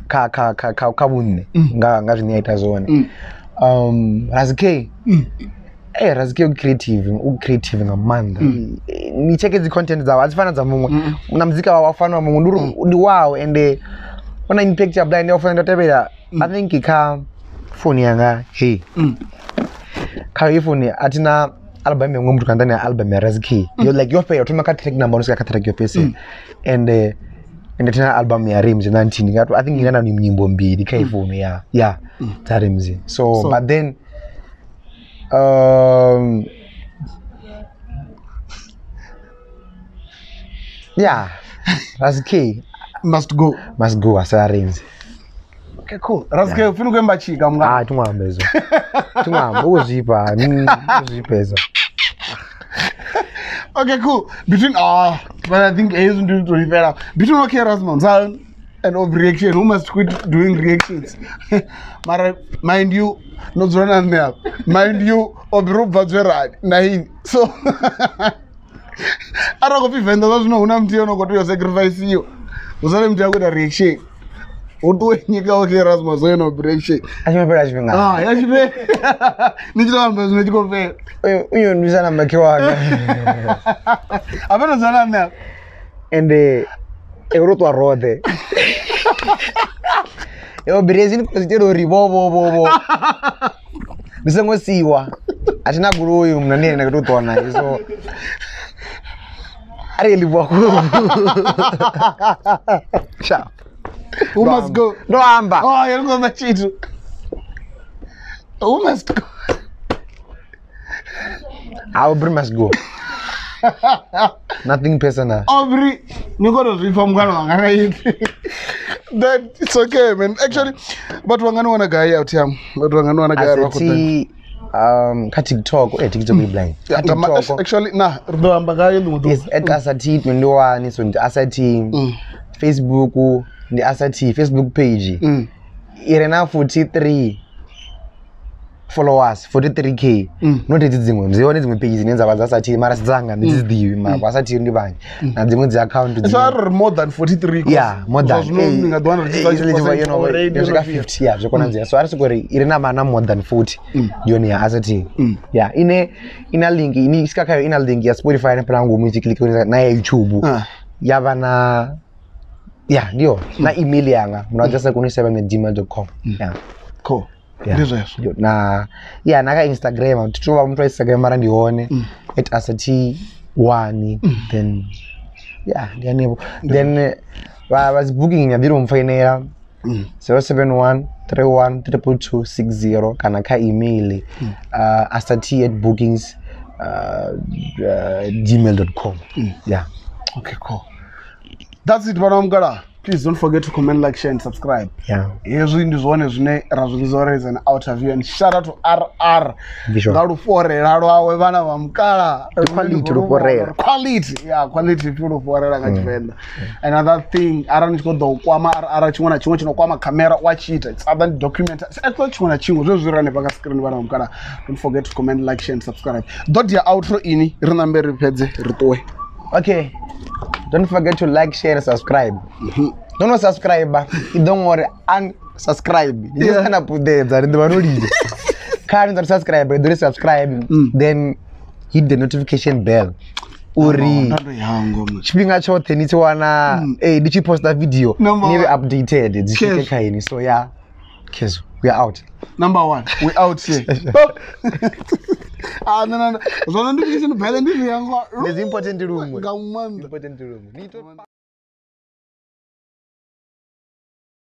kha kha kha kha kha vhunṋe nga zwine ya ita zwone. Razi K. Razi K u creative nga maanḓa. Ni cheke dzi content dzawe a dzi fana dza muṅwe. Na muzika wawe a fana wa muṅwe ndi uri ndi wawe and una impact ya blind ofana ndo tevhela. I think kha phone yanga hey. Kha i phone a thina album yengwe muthu kandani ya album ya Razi K. Yo like yo fela thoma kha track number 1 sika kha track yo fhese. And thina album ya Ramsey 19 ngato I think ina na nyimbo mbili kha iphone ya yeah tsa Ramsey. So but then yeah, Razi K must go. Must go asa Ramsey. Okay, cool. Razi K ufuna kuemba chika mga. Ah, tingwamba ezo. Tingwamba ukuzipha, ukuzipha ezo. Okay, cool. Between but I think isn't doing to better. Between okay Rasmus and of reaction, who must quit doing reactions? Mara, mind you, not run up. Mind you, obru badzwera nahi. So ara go fi venda zwino huna muthu yo no go to sacrifice you. Uzale muthu akuita reaction. Utuwe nyika okay Rasmus no reaction. Achimapera chifenga. Ah, yachipe. Nichiramba zvino chikopera. Uyo ndisana make wanga. Apana zana na. And eurotwa rode. Yo brezini kozitero ri bo bo bo bo. Ndisangosiwa. Atina guloyi mna nene nakutotona so ari libwa ku. Ciao. Who must go? No amba. Oh, you're going to cheat. Who must go? Aubrey must go. Nothing personal. Aubrey, you got to reform That it's okay, man. Actually, but we're gonna guy out here. But we're gonna guy out here. Ka TikTok, TikTok is blind. Yeah, TikTok. Actually, nah, yes, at Asati 21, so Asati Facebook, the Asati Facebook page. Irena 43 followers, 43k. Not it's dzimwe. Zione dzimwe page dzine dzava dzasati mara dzanga ndidzizivi mara asati ndi bani. Na dzimwe dzi account dzi. So more than 43. Yeah, more than. You know, 50 yeah, zvokonanzia. So ari sikori irena mana more than 40. Yone ya Asati. Yeah, ine ina link ini isikakayo ina link ya Spotify na pangu music click na YouTube. Yava na yeah, ndio na email yanga. Munajasa kuni 7@gmail.com. Yeah. Cool. Yeah. Ndi zwezwo. Na yeah, na kha Instagram thi tovha muthu wa Instagram mara ndi hone at @1 then yeah ndi hanefho. Then vha dzi booking nya ḓi mpfoinela 071 31 222 60 kana kha email asat@bookings gmail.com. Yeah. Okay, cool. That's it vhana mukala. Please don't forget to comment, like, share and subscribe. Yeah. Hezwi ndi zwone zwine ra zwi vhidza uri is an outer view, and shout out to RR nga lufhorela lwawe vhana vha mukala. Quality lufhorela. Quality, yeah, quality phi lufhorela nga Tshivenḓa. Another thing, arali ni tshi khou ḓo kwama RR tshiṅwe na tshiṅwe tshi no kwama camera wa tshi ita, it's other document, it's actually tshiṅwe na tshiṅwe zwezwi zwi re hanefha kha screen vhana vha mukala. Don't forget to comment, like, share and subscribe. Ḓo dia outro ini ri nambe ri fhedze ri ṱuwe. Okay. Don't forget to like, share and subscribe. Don't subscribe, you don't worry, unsubscribe. You just gonna put there, the one can't subscribe, do subscribe, then hit the notification bell. Uri tshifhinga tshoṱhe ni tshi wana ndi tshi posta video ni be updated dzi swike kha ini. So yeah, Kezo, we are out. Number one, we out here. Ah no no no. Zwa notification bell ndi zwi yango. Ndi important luṅwe. Nga maanḓa. Important luṅwe.